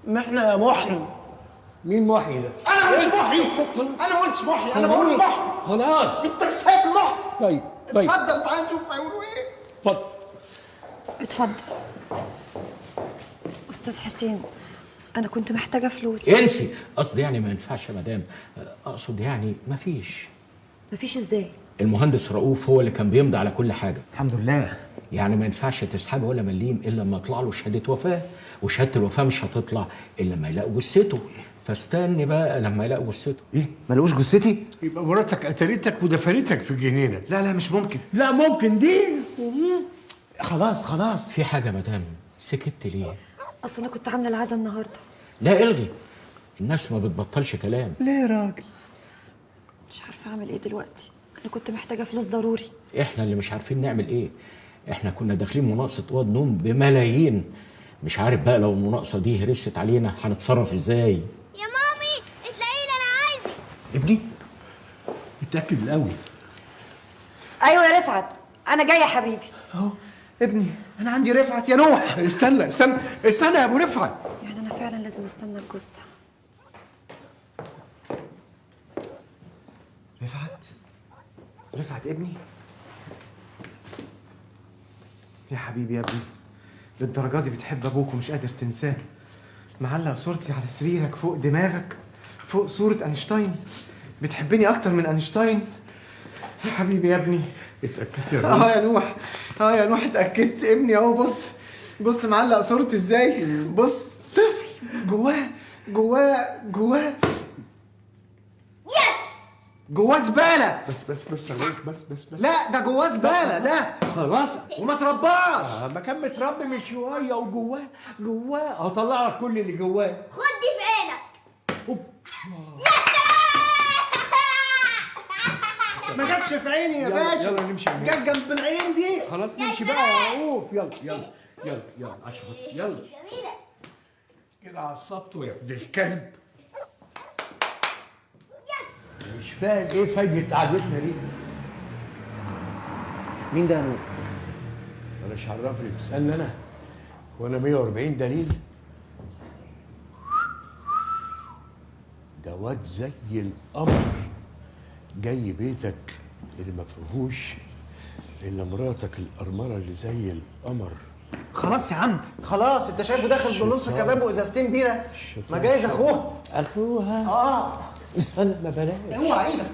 محنة يا محن. مين محي ده؟ انا ما قلتش محي، انا ما قلتش محي، انا بقول محن. خلاص انت مش شايف المحن؟ طيب طيب، اتفضل تعال نشوف هيقولوا ايه. اتفضل اتفضل. استاذ حسين انا كنت محتاجه فلوس. انسي، قصدي يعني ما ينفعش يا مدام، اقصد يعني ما فيش. مفيش ازاي؟ المهندس رؤوف هو اللي كان بيمضي على كل حاجة. الحمد لله. يعني ما ينفعش تسحبه ولا مليم الا لما يطلع له شهادة وفاه، وشهادة الوفاة مش هتطلع الا لما يلاقوا جثته. فاستني بقى لما يلاقوا جثته. ايه؟ ما لقوش جثتي؟ يبقى مراتك قتلتك ودفنتك في الجنينة. لا لا مش ممكن. لا ممكن دي. خلاص خلاص. في حاجة يا مدام سكت ليه؟ اصل انا كنت عامله العزا النهارده. لا الغي، الناس ما بتبطلش كلام. ليه يا راجل؟ مش عارفه اعمل ايه دلوقتي، انا كنت محتاجه فلوس ضروري. احنا اللي مش عارفين نعمل ايه. احنا كنا داخلين مناقصه اوض نوم بملايين، مش عارف بقى لو المناقصه دي هرست علينا هنتصرف ازاي. يا مامي اطلعي لي انا عايزك. ابني اتاكد الاول. ايوه يا رفعت انا جاية يا حبيبي. اهو ابني، انا عندي رفعت يا نوح. استنى استنى استنى يا ابو رفعت. يعني انا فعلا لازم استنى الجثة. رفعت؟ رفعت ابني؟ يا حبيبي يا ابني، للدرجة دي بتحب ابوك ومش قادر تنساه؟ معلق صورتي على سريرك فوق دماغك، فوق صورة اينشتاين. بتحبني اكتر من اينشتاين يا حبيبي يا ابني. اتأكدت يا رب؟ اه يا نوح، اه يا نوح اتأكدت. ابني اهو، بص بص معلق صورتي ازاي. بص طفل جواه جواه جواه yes جواه زبالة. بس بس بس يا رؤوف، بس بس بس. لا ده جواه زبالة ده. خلاص وما ترباش. ما كان متربي من شوية وجواه جواه. هطلع لك كل اللي جواه. خد دي في عينك. يا سلام. ما جاتش في عيني يا باشا. يلا نمشي. جت جنب العين دي. خلاص نمشي بقى يا رؤوف. يلا يلا يلا يلا عشان يلا. جميلة كده عصبته يا ابن الكلب. مش فاهم ايه فايدة قعدتنا دي. مين ده يا نور؟ انا مش عرفني، بتسألني انا؟ وانا 140 دليل؟ ده واد زي القمر جاي بيتك اللي ما فيهوش الا مراتك القرمره اللي زي القمر. خلاص يا عم خلاص، انت شايفه داخل بنص كباب وازازتين بيره؟ ما جايز اخوها. اخوها؟ اه. استنى ما بلاش. اوعى ايدك.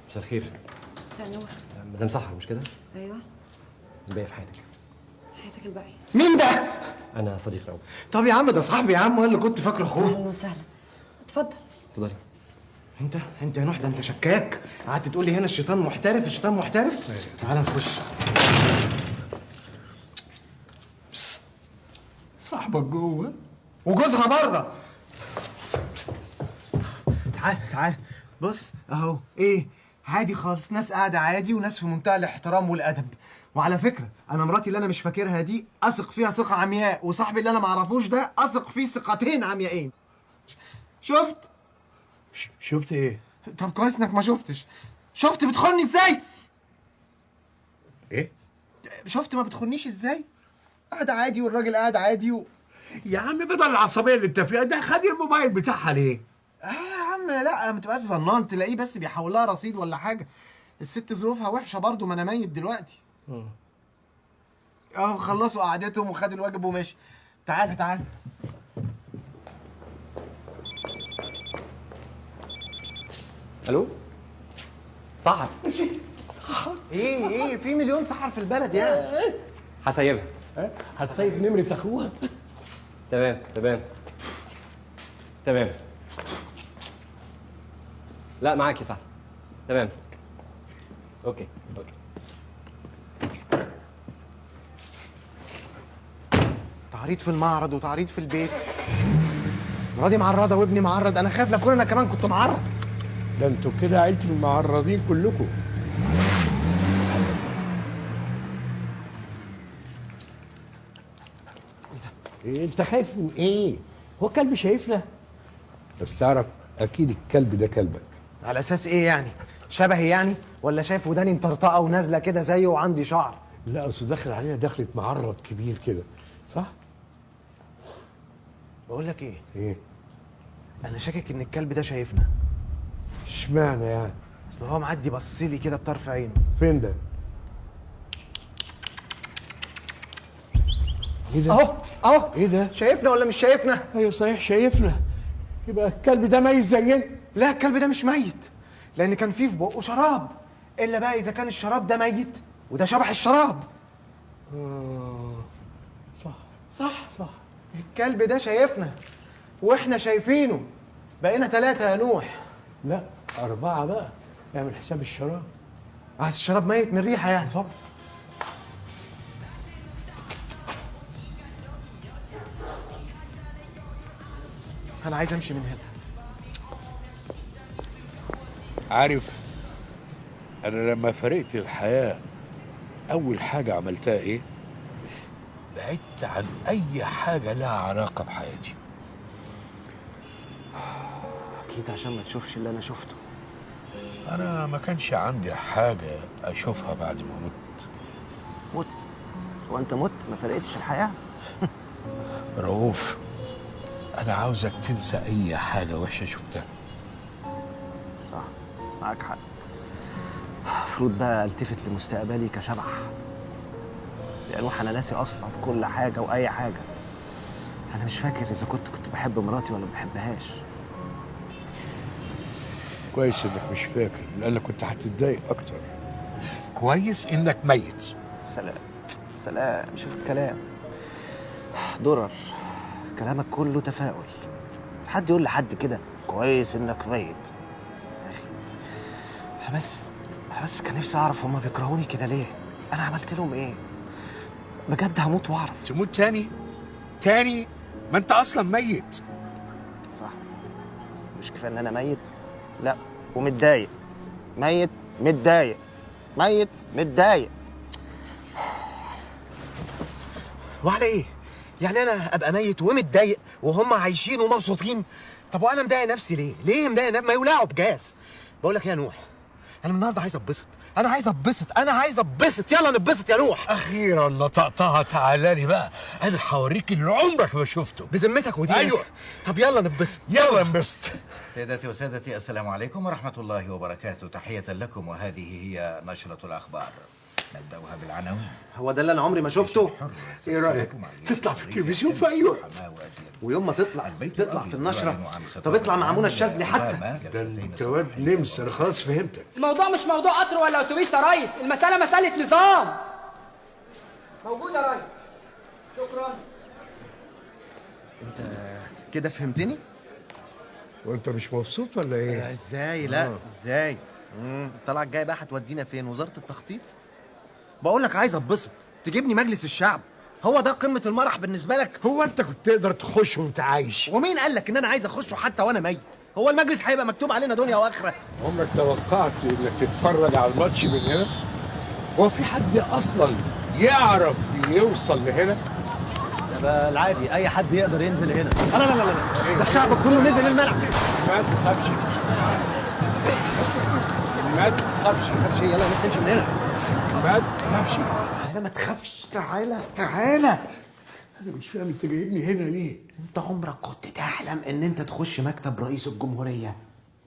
مساء الخير. مساء النور. مدام سحر مش كده؟ ايوه. الباقي في حياتك. حياتك الباقية. مين ده؟ أنا صديق رؤوف. طب يا عم ده صاحبي يا عم، وانا اللي كنت فاكره اخوه. اهلا وسهلا، اتفضل. اتفضلي. انت يا نوح ده انت شكاك، قعدت تقول لي هنا الشيطان محترف الشيطان محترف. تعال نخش. صاحبك جوه وجوزها بره. تعال تعال بص اهو. ايه عادي خالص، ناس قاعدة عادي وناس في منتهى الاحترام والادب. وعلى فكرة انا مراتي اللي انا مش فاكرها دي اثق فيها ثقة عمياء، وصاحبي اللي انا معرفوش ده اثق فيه ثقتين عميائين. شفت؟ شفت ايه؟ طب كويس انك ما شفتش. شفت بتخوني ازاي؟ ايه؟ شفت ما بتخونيش ازاي؟ قاعد عادي والراجل قاعد عادي يا عم بدل العصبية اللي انت فيها ده، خد الموبايل بتاعها ليه؟ يا عم لا ما تبقاش ظنان، تلاقيه بس بيحول لها رصيد ولا حاجة. الست ظروفها وحشة برضه، ما انا ميت دلوقتي. اه خلصوا قعدتهم وخدوا الواجب وماشي. تعالى تعالى. الو سحر. سحر ايه؟ في مليون سحر في البلد يعني. هسيبها. هتسيب نمرة اخوها؟ تمام تمام تمام. لا معاكي صح. تمام okay okay. تعريض في المعرض وتعريض في البيت، مراتي معرضه وابني معرض، انا خايف لا اكون انا كمان كنت معرض. ده انتوا كده عيلة المعرضين كلكم. ايه انت خايف من ايه؟ هو الكلب شايفنا؟ بس اعرف اكيد الكلب ده كلبك. على اساس ايه يعني؟ شبهي يعني؟ ولا شايف وداني مطرطقه ونازلة كده زيه وعندي شعر؟ لا اصل داخل علينا دخلة معرض كبير كده، صح؟ بقول لك ايه؟ ايه؟ انا شاكك ان الكلب ده شايفنا. اشمعنى يعني؟ اصل هو معدي بص لي كده بطرف عينه. فين ده؟ ايه ده؟ اهو اهو. ايه ده؟ شايفنا ولا مش شايفنا؟ ايوه صحيح شايفنا. يبقى الكلب ده ميت زينا. لا الكلب ده مش ميت، لان كان فيه في بقه شراب، الا بقى اذا كان الشراب ده ميت وده شبح الشراب. صح صح صح. الكلب ده شايفنا واحنا شايفينه، بقينا 3 يا نوح. لا 4 بقى، اعمل حساب الشراب. عايز الشراب ميت من ريحه يعني. طبعا. انا عايز امشي من هنا. عارف انا لما فرقت الحياة اول حاجة عملتها ايه؟ بعدت عن اي حاجة لها علاقة بحياتي. اكيد عشان ما تشوفش اللي انا شفته. انا ما كانش عندي حاجة اشوفها بعد ما مت. مت؟ هو انت مت ما فرقتش الحياة؟ رؤوف انا عاوزك تنسى اي حاجة وحشة شفتها. صح معاك حق. المفروض بقى التفت لمستقبلي كشبح، لأنه انا ناسي اصلا كل حاجة واي حاجة. انا مش فاكر اذا كنت بحب مراتي ولا ما بحبهاش. كويس انك مش فاكر، لانك كنت هتتضايق اكتر. كويس انك ميت. سلام سلام. شوف الكلام درر، كلامك كله تفاؤل. حد يقول لحد كده كويس انك ميت؟ يا اخي انا بس كان نفسي اعرف هما بيكرهوني كده ليه؟ انا عملت لهم ايه؟ بجد هموت واعرف. تموت تاني؟ تاني؟ ما انت اصلا ميت. صح، مش كفاية ان انا ميت؟ لا ومتضايق. ميت متضايق، ميت متضايق. وعلى ايه؟ يعني انا ابقى ميت ومتضايق وهم عايشين ومبسوطين؟ طب وانا مضايق نفسي ليه؟ ليه مضايق نفسي؟ ما يولعوا بجاز. بقول لك ايه يا نوح، انا النهارده عايز اتبسط، انا عايز اتبسط، انا عايز اتبسط. يلا نتبسط يا نوح. اخيرا نطقتها. تعالى لي بقى، انا هوريك اللي عمرك ما شفته. بذمتك ودينك؟ ايوه. طب يلا نتبسط، يلا نبسط. سيداتي وسادتي السلام عليكم ورحمة الله وبركاته، تحية لكم وهذه هي نشرة الأخبار. نبدأها بالعناوين. هو ده اللي أنا عمري ما شفته؟ إيه رأيك؟ تطلع في التلفزيون في أي وقت. ويوم ما تطلع تطلع في النشرة. طب اطلع مع منى الشاذلي حتى. ده أنت واد نمس، أنا خلاص فهمتك. الموضوع مش موضوع قطر ولا أتوبيس يا ريس، المسألة مسألة نظام. موجود يا ريس. شكرا. أنت كده فهمتني؟ وأنت مش مبسوط ولا إيه؟ إزاي؟ لا إزاي؟ الطلعة الجاية بقى هتودينا فين؟ وزارة التخطيط؟ بقول لك عايز اتبسط، تجيبني مجلس الشعب؟ هو ده قمة المرح بالنسبة لك؟ هو انت كنت تقدر تخش وانت عايش؟ ومين قال لك ان انا عايز اخشه حتى وانا ميت؟ هو المجلس هيبقى مكتوب علينا دنيا واخرة؟ عمرك توقعت انك تتفرج على الماتش من هنا؟ هو في حد اصلا يعرف يوصل لهنا؟ ده العادي، اي حد يقدر ينزل هنا. لا لا لا لا، ده الشعب كله نزل الملعب. ما تخافش ما تخافش. ما تخافش، يلا نمشي من هنا. ما تخافش. تعالى ما تخافش، تعالى تعالى. انا مش فاهم انت جايبني هنا ليه؟ انت عمرك كنت تحلم ان انت تخش مكتب رئيس الجمهورية؟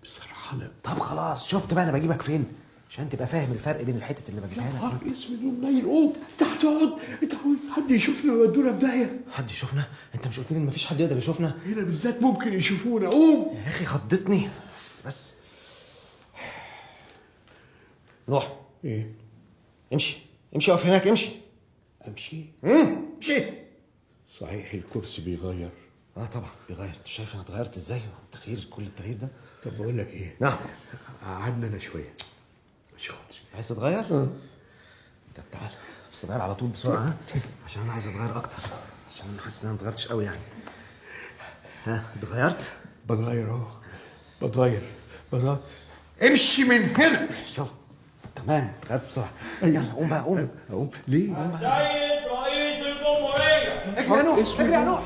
بصراحة لا. طب خلاص، شفت بقى انا بجيبك فين؟ عشان تبقى فاهم الفرق بين الحتت اللي بجيبها لك. نهار اسود ومنيل. قوم، انت هتقعد، انت عاوز حد يشوفنا ويودونا في داهية؟ حد يشوفنا؟ انت مش قلت لي ان مفيش حد يقدر يشوفنا؟ هنا بالذات ممكن يشوفونا. قوم يا اخي خضتني. بس روح. ايه؟ امشي امشي، اقف هناك، امشي. امشي؟ امشي. صحيح الكرسي بيغير. اه طبعا بيغير، انت شايف انا اتغيرت ازاي؟ التغيير، كل التغيير ده. طب بقول لك ايه؟ نعم. قعدنا انا شوية. مش خاطري. عايز تتغير؟ اه. طب تعالى بس اتغير على طول بسرعة، ها؟ عشان انا عايز اتغير اكتر، عشان انا حاسس ان انا ما اتغيرتش قوي يعني. ها اتغيرت؟ بتغير اهو، بتغير بتغير. امشي من هنا. شوف تمام اتغيرت بسرعة. يلا قوم بقى، قوم. اقوم ليه؟ قوم بقى. سيد رئيس الجمهورية. اجري يا نوح، اجري يا نوح.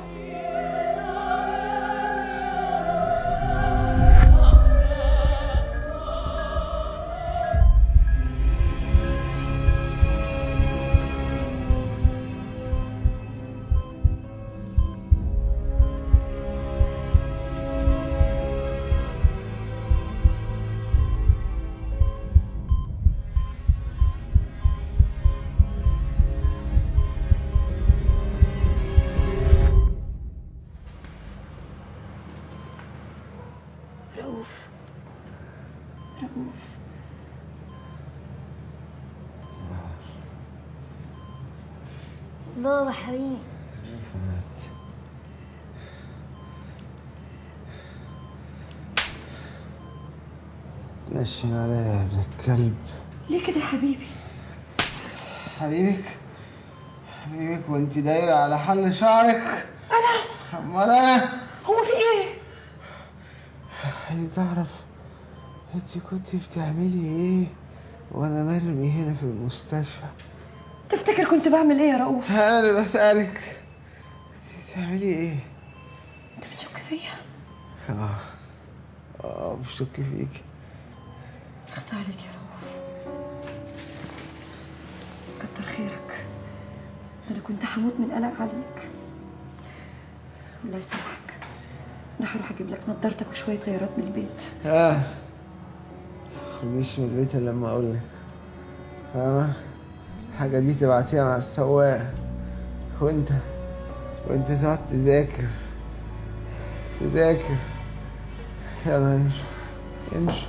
رؤوف، رؤوف. بابا حبيبي. نشن عليا يا ابن الكلب. ليه كده يا حبيبي؟ حبيبك حبيبك وانت دايرة على حل شعرك. انا؟ امال انا؟ هو في ايه؟ عايز اعرف انت كنت بتعملي ايه وانا مرمي هنا في المستشفى؟ تفتكر كنت بعمل ايه يا رؤوف؟ انا اللي بسألك، انت بتعملي ايه؟ انت بتشك فيا؟ اه بشك فيك. اخص عليك يا رؤوف، كتر خيرك، ده انا كنت هموت من القلق عليك. الله يسامحك، انا هروح اجيب لك نضارتك وشوية غيارات من البيت. تخرجيش من البيت الا لما اقول لك، فاهمه؟ الحاجة دي تبعتيها مع السواق، وانت تقعد تذاكر تذاكر. يلا امشي امشي.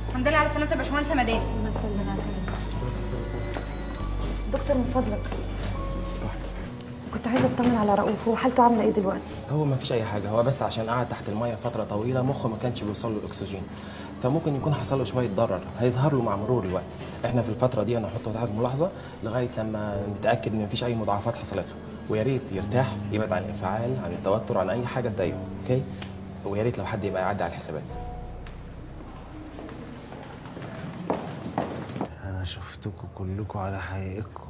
الحمد لله على سلامة يا باشمهندس مدام. الله يسلمك. دكتور من فضلك، كنت عايزه اطمن على رؤوف، هو حالته عامله ايه دلوقتي؟ هو ما فيش اي حاجة، هو بس عشان قعد تحت المية فترة طويلة مخه ما كانش بيوصل له الاكسجين، فممكن يكون حصل له شوية ضرر هيظهر له مع مرور الوقت. احنا في الفترة دي هنحطه تحت ملاحظة لغاية لما نتاكد ان مفيش اي مضاعفات حصلت له، ويا ريت يرتاح، يبعد عن الانفعال، عن التوتر، عن اي حاجة تضايقه، okay؟ ويا ريت لو حد يبقى يعدي على الحسابات. انا شفتكم كلكم على حقيقتكم.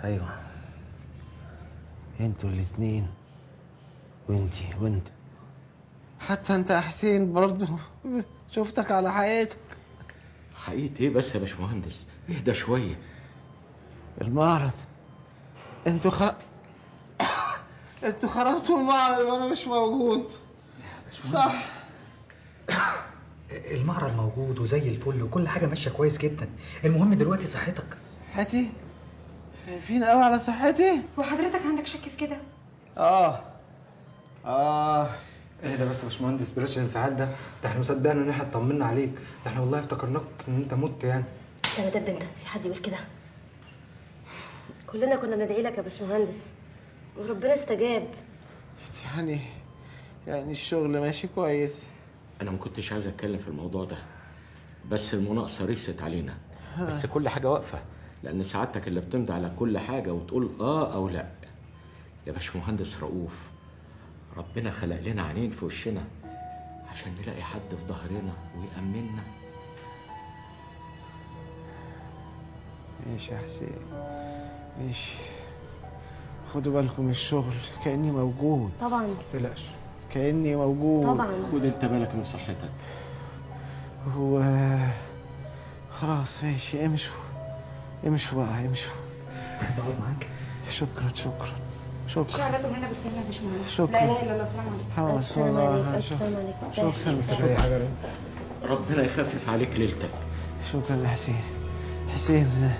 ايوه انتوا الاتنين، وانتي وانت، حتى انت يا حسين برضه شفتك على حقيقتك. حقيقة ايه بس يا باشمهندس؟ اهدى شوية. المعرض انتوا انتوا خربتوا المعرض وانا مش موجود. صح؟ المعرض موجود وزي الفل وكل حاجة ماشية كويس جدا، المهم دلوقتي صحتك. صحتي؟ خايفين قوي على صحتي؟ وحضرتك عندك شك في كده؟ اه اهدى بس يا باشمهندس، بلاش الانفعال ده، ده احنا مصدقنا ان احنا اطمنا عليك، ده احنا والله افتكرناك ان انت مت يعني. يا مدب انت، في حد يقول كده؟ كلنا كنا بندعي لك يا باشمهندس وربنا استجاب. يعني الشغل ماشي كويس. انا ما كنتش عايز اتكلم في الموضوع ده، بس المناقصه رست علينا، بس كل حاجة واقفة لان سعادتك اللي بتمضي على كل حاجة وتقول اه او لا. يا باشمهندس رؤوف، ربنا خلق لنا عينين في وشنا عشان نلاقي حد في ظهرنا ويأمننا. ماشي يا حسين ماشي، خدوا بالكم من الشغل كأني موجود. طبعا ما تقلقش، كأني موجود. طبعا. خد انت بالك من صحتك. هو خلاص ماشي، امشوا امشوا بقى امشوا. بقعد معاك. شكرا شكرا. شكرا. ان شاء الله تقوم لنا بالسلامة يا باشمهندس. شكرا. لا اله الا الله. السلام عليكم. الف سلامه عليك. الف سلامه عليك. شكرا. ربنا يخفف عليك ليلتك. شكرا يا حسين. حسين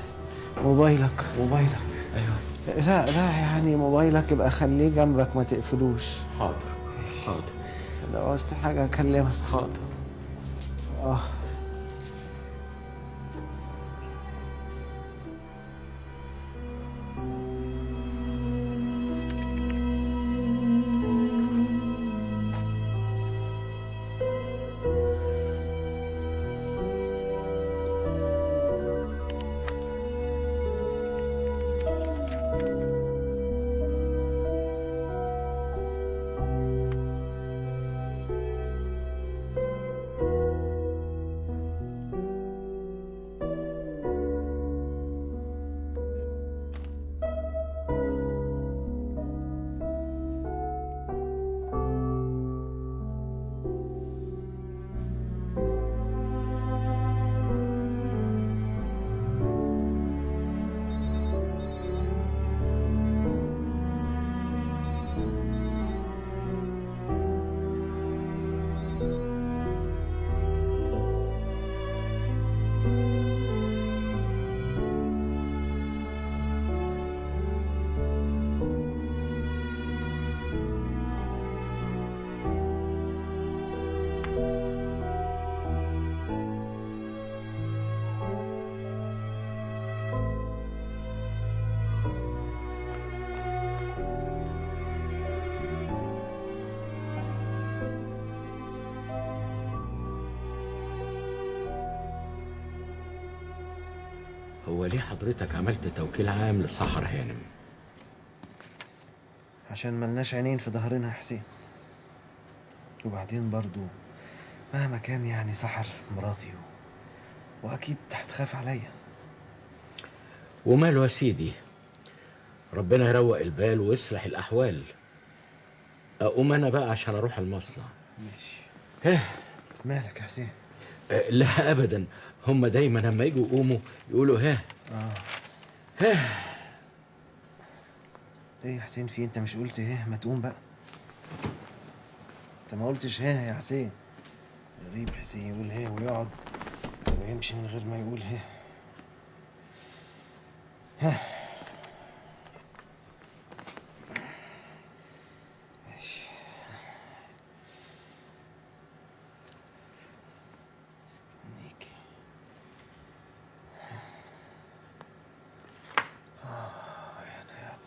موبايلك. موبايلك؟ ايوه. لا لا يعني موبايلك يبقى خليه جنبك ما تقفلوش. حاضر حاضر. لو عوزت حاجة اكلمك. حاضر. اه هو ليه حضرتك عملت توكيل عام لسحر هانم؟ عشان ملناش عينين في ظهرنا يا حسين. وبعدين برضو مهما كان يعني سحر مراتي واكيد هتخاف عليا. وماله يا سيدي، ربنا يروق البال ويصلح الاحوال. اقوم انا بقى عشان اروح المصنع. ماشي. ها مالك يا حسين؟ لا ابدا، هم دايما لما يجوا يقوموا يقولوا ها. ها ايه يا حسين في انت مش قلت ها؟ ما تقوم بقى. انت ما قلتش ها يا حسين. غريب حسين يقول ها ويقعد ويمشي من غير ما يقول ها. ها ماشي. استنيك. يا يابا.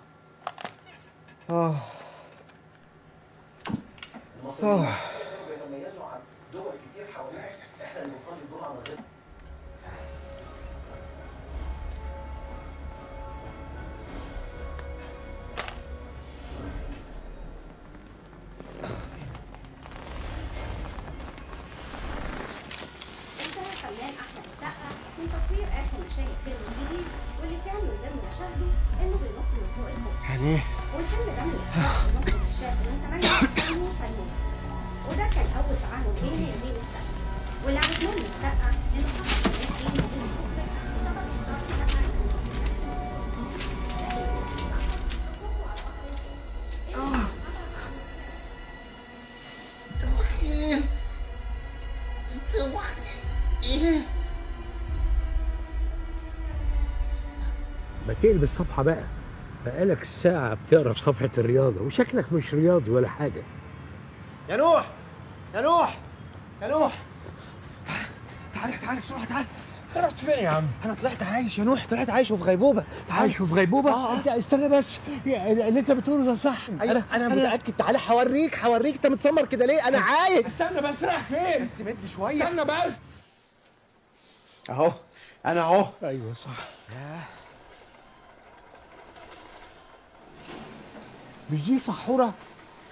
بيتميزوا عن دول كتير حوالينا، احنا اللي بنصلي الجمعة من غير. انتهى الفنان احمد السقا من تصوير اخر مشاهد فيلمه الجديد، واللي كان من ضمن مشاهده انه بينط من فوق الكوبري. يعني ايه؟ والفيلم ده من اخراج المخرج الشاب من 8 فنون، وده كان اول تعامل بيني وبين السقا. واللي عرفناه من السقا انه حصل خلاف بينه وبين المخرج بسبب اصرار السقا انه ينط نفسه من فوق الكوبري، لكن المخرج رفض خوفه على بحر الفيلم. توحيل توحيل. ما تقلب الصفحة بقى، بقالك ساعة بتقرا في صفحة الرياضة وشكلك مش رياضي ولا حاجة. يا نوح يا نوح يا نوح، تعال تعال بسرعة تعال. انت رحت فين يا عم؟ أنا طلعت عايش يا نوح، طلعت عايش وفي غيبوبة. تعال. عايش وفي غيبوبة؟ أنت استنى بس، اللي أنت بتقوله ده صح؟ أيوة أنا متأكد. تعالى هوريك هوريك. أنت متسمر كده ليه؟ أنا عايش. استنى بس، رايح فين؟ بس مد شوية. استنى بس. أهو أنا أهو. أيوه صح. مش دي سحورة؟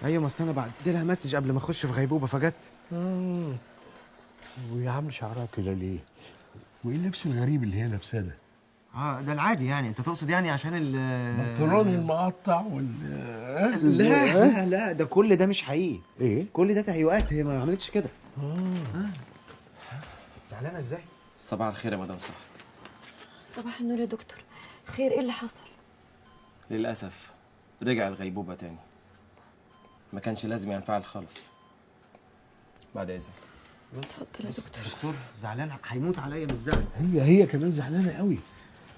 ايوه، ما استنى بعت لها message قبل ما اخش في غيبوبة فجت. ويا عم شعرها كده ليه؟ وايه اللبس الغريب اللي هي لابساه ده؟ ده العادي يعني. انت تقصد يعني عشان البنطلون المقطع وال لا لا لا، ده كل ده مش حقيقي. ايه؟ كل ده تهيؤات، هي ما عملتش كده. زعلانة ازاي؟ صباح الخير يا مدام سحر. صباح النور يا دكتور. خير، ايه اللي حصل؟ للاسف رجع الغيبوبه تاني. ما كانش لازم ينفعل خالص. بعد اذنك. اتفضل يا دكتور. دكتور زعلان، هيموت عليا من الزعل. هي كمان زعلانة قوي.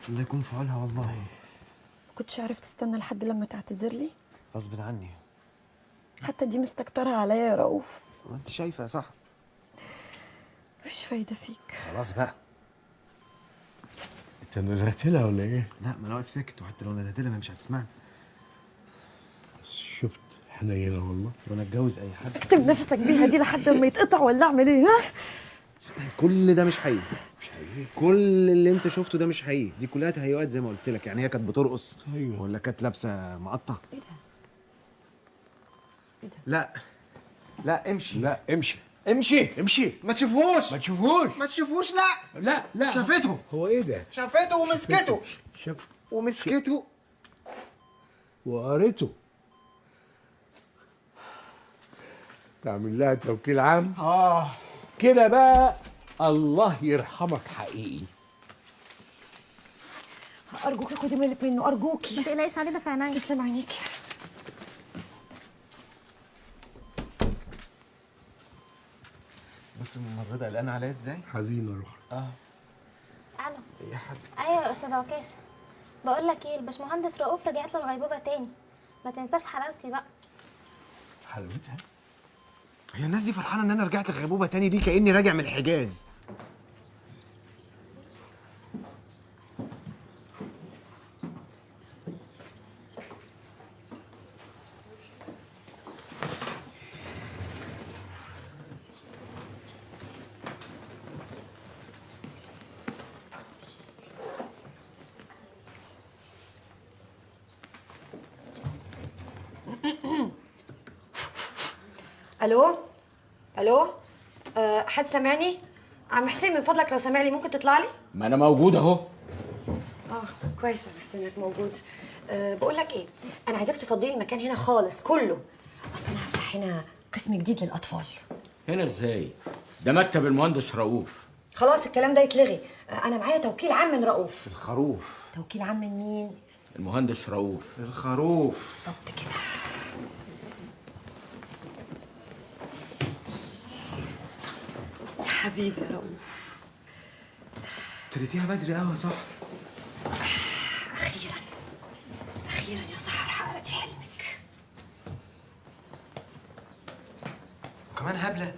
الله يكون في عونها والله. ما كنتش عرفت استنى لحد لما تعتذر لي. غصب عني. حتى دي مستكترها عليا يا رؤوف. وانت شايفه يا صاحبي. مفيش فايده فيك. خلاص بقى. انت ندهت لها ولا ايه؟ لا، ما انا واقف ساكت، وحتى لو ندهت لها ما مش هتسمعني. بس شفت حنينه والله. وانا اتجوز اي حد. اكتب نفسك بيها دي لحد ما يتقطع ولا اعمل ايه؟ ها؟ كل ده مش حقيقي. مش حقيقي. كل اللي انت شفته ده مش حقيقي، دي كلها تهيؤات زي ما قلت لك. يعني هي كانت بترقص. ايوه. ولا كانت لابسه مقطع؟ ايه ده؟ ايه ده؟ لا لا امشي. لا امشي امشي امشي. ما تشوفهوش ما تشوفهوش ما تشوفهوش. لا لا لا. شافته. هو ايه ده؟ شافته ومسكته. شاف ومسكته وقريته. تعمل لها توكيل عام؟ كده بقى. الله يرحمك حقيقي. ارجوكي خدي بالك منه، ارجوكي. ما تقلقيش عليه، ده في عينيا. تسلم عينيكي. بص الممرضة قلقانة عليا ازاي؟ حزينة الاخرى. الو. يا حد. ايوه يا استاذ عكاشة، بقول لك ايه، الباشمهندس رؤوف رجعت له الغيبوبه تاني. ما تنساش حلاوتي بقى. حلاوتها؟ هي الناس دي فرحانة ان انا رجعت الغيبوبه تاني دي كاني راجع من الحجاز. الو الو، حد سامعني؟ عم حسين من فضلك لو سامعني ممكن تطلع لي؟ ما انا موجود اهو. كويس يا عم حسين انك موجود. بقول لك ايه، انا عايزاك تفضلي المكان هنا خالص كله، اصل انا هفتح هنا قسم جديد للاطفال. هنا ازاي؟ ده مكتب المهندس رؤوف. خلاص الكلام ده يتلغي، انا معايا توكيل عام من رؤوف. الخروف. توكيل عام من مين؟ المهندس رؤوف. الخروف بالظبط كده. يا حبيبي يا رؤوف. ابتديتيها بدري قوي يا صاحبي. اخيرا اخيرا يا سحر حققتي حلمك. وكمان هبلة.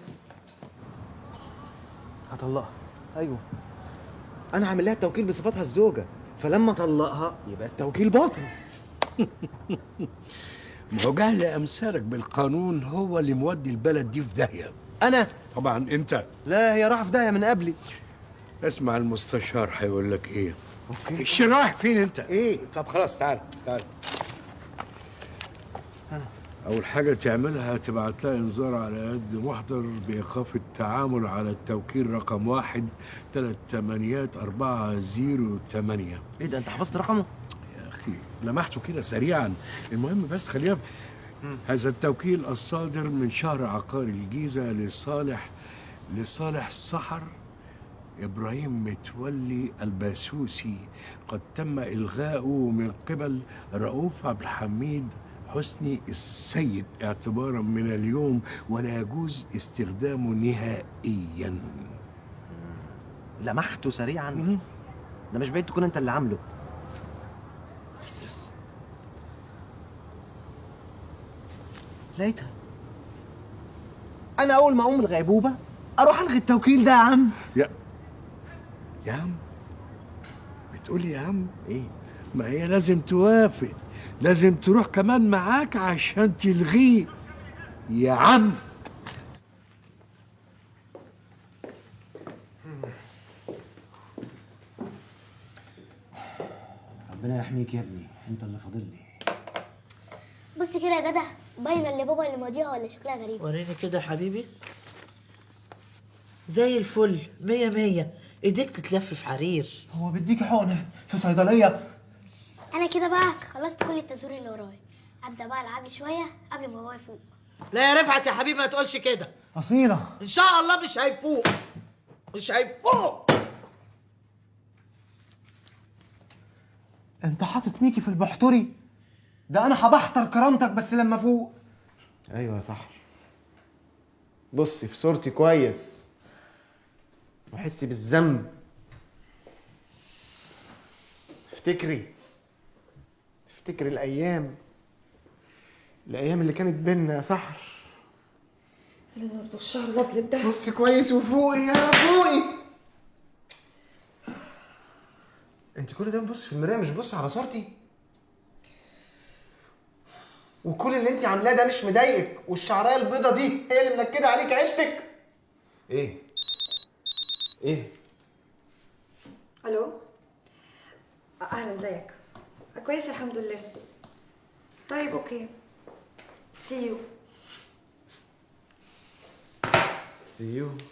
هطلقها. ايوه انا هعمل لها التوكيل بصفتها الزوجة، فلما اطلقها يبقى التوكيل باطل. ما هو جهل امثالك بالقانون هو اللي مودي البلد دي في داهية. انا؟ طبعا انت. لا هي راحة في داهية من قبلي. اسمع المستشار هيقول لك ايه. okay. الشراح فين انت؟ ايه؟ طب خلاص تعال تعال. اول حاجة تعملها تبعت لها انذار على قد محضر بايقاف التعامل على التوكيل رقم 1 3 8 4 0 8. ايه ده انت حفظت رقمه؟ يا اخي لمحته كده سريعا. المهم بس خليها. هذا التوكيل الصادر من شهر عقار الجيزة لصالح سحر إبراهيم متولي الباسوسي قد تم إلغاؤه من قبل رؤوف عبد الحميد حسني السيد اعتبارا من اليوم، ولا يجوز استخدامه نهائيا. لمحته سريعا؟ ده مش بعيد تكون انت اللي عامله. بس بس لقيتها. انا اول ما اقوم من الغيبوبه اروح الغي التوكيل ده يا عم. يا عم بتقولي يا عم ايه؟ ما هي لازم توافق، لازم تروح كمان معاك عشان تلغيه يا عم. ربنا يحميك يا ابني، انت اللي فاضل لي. بص كده يا دادا، باينة اللي بابا اللي ماضيها ولا شكلها غريب؟ وريني كده يا حبيبي. زي الفل، 100 100. ايديك تتلف في حرير. هو بيديكي حقنه في صيدلية؟ انا كده بقى خلصت كل التزوير اللي ورايا، ابدا بقى العب لي شوية قبل ما بابا يفوق. لا يا رفعت يا حبيبي ما تقولش كده. اصيلة ان شاء الله مش هيفوق، مش هيفوق. انت حاطط ميكي في البحتري؟ ده انا هبحتر كرامتك بس لما فوق. ايوه يا سحر، بصي في صورتي كويس وحسي بالذنب. افتكري افتكري الايام، الايام اللي كانت بينا يا سحر. لازم اظبط الشعر الابيض ده. بصي كويس وفوقي يا فوقي. انت كل ده بتبصي في المراية مش بصي على صورتي؟ وكل اللي انت عاملاه ده مش مضايقك، والشعرايه البيضة دي هي اللي منكده عليك عيشتك. ايه؟ ايه؟ الو، اهلا، ازيك؟ كويس الحمد لله. طيب okay، see you. see you.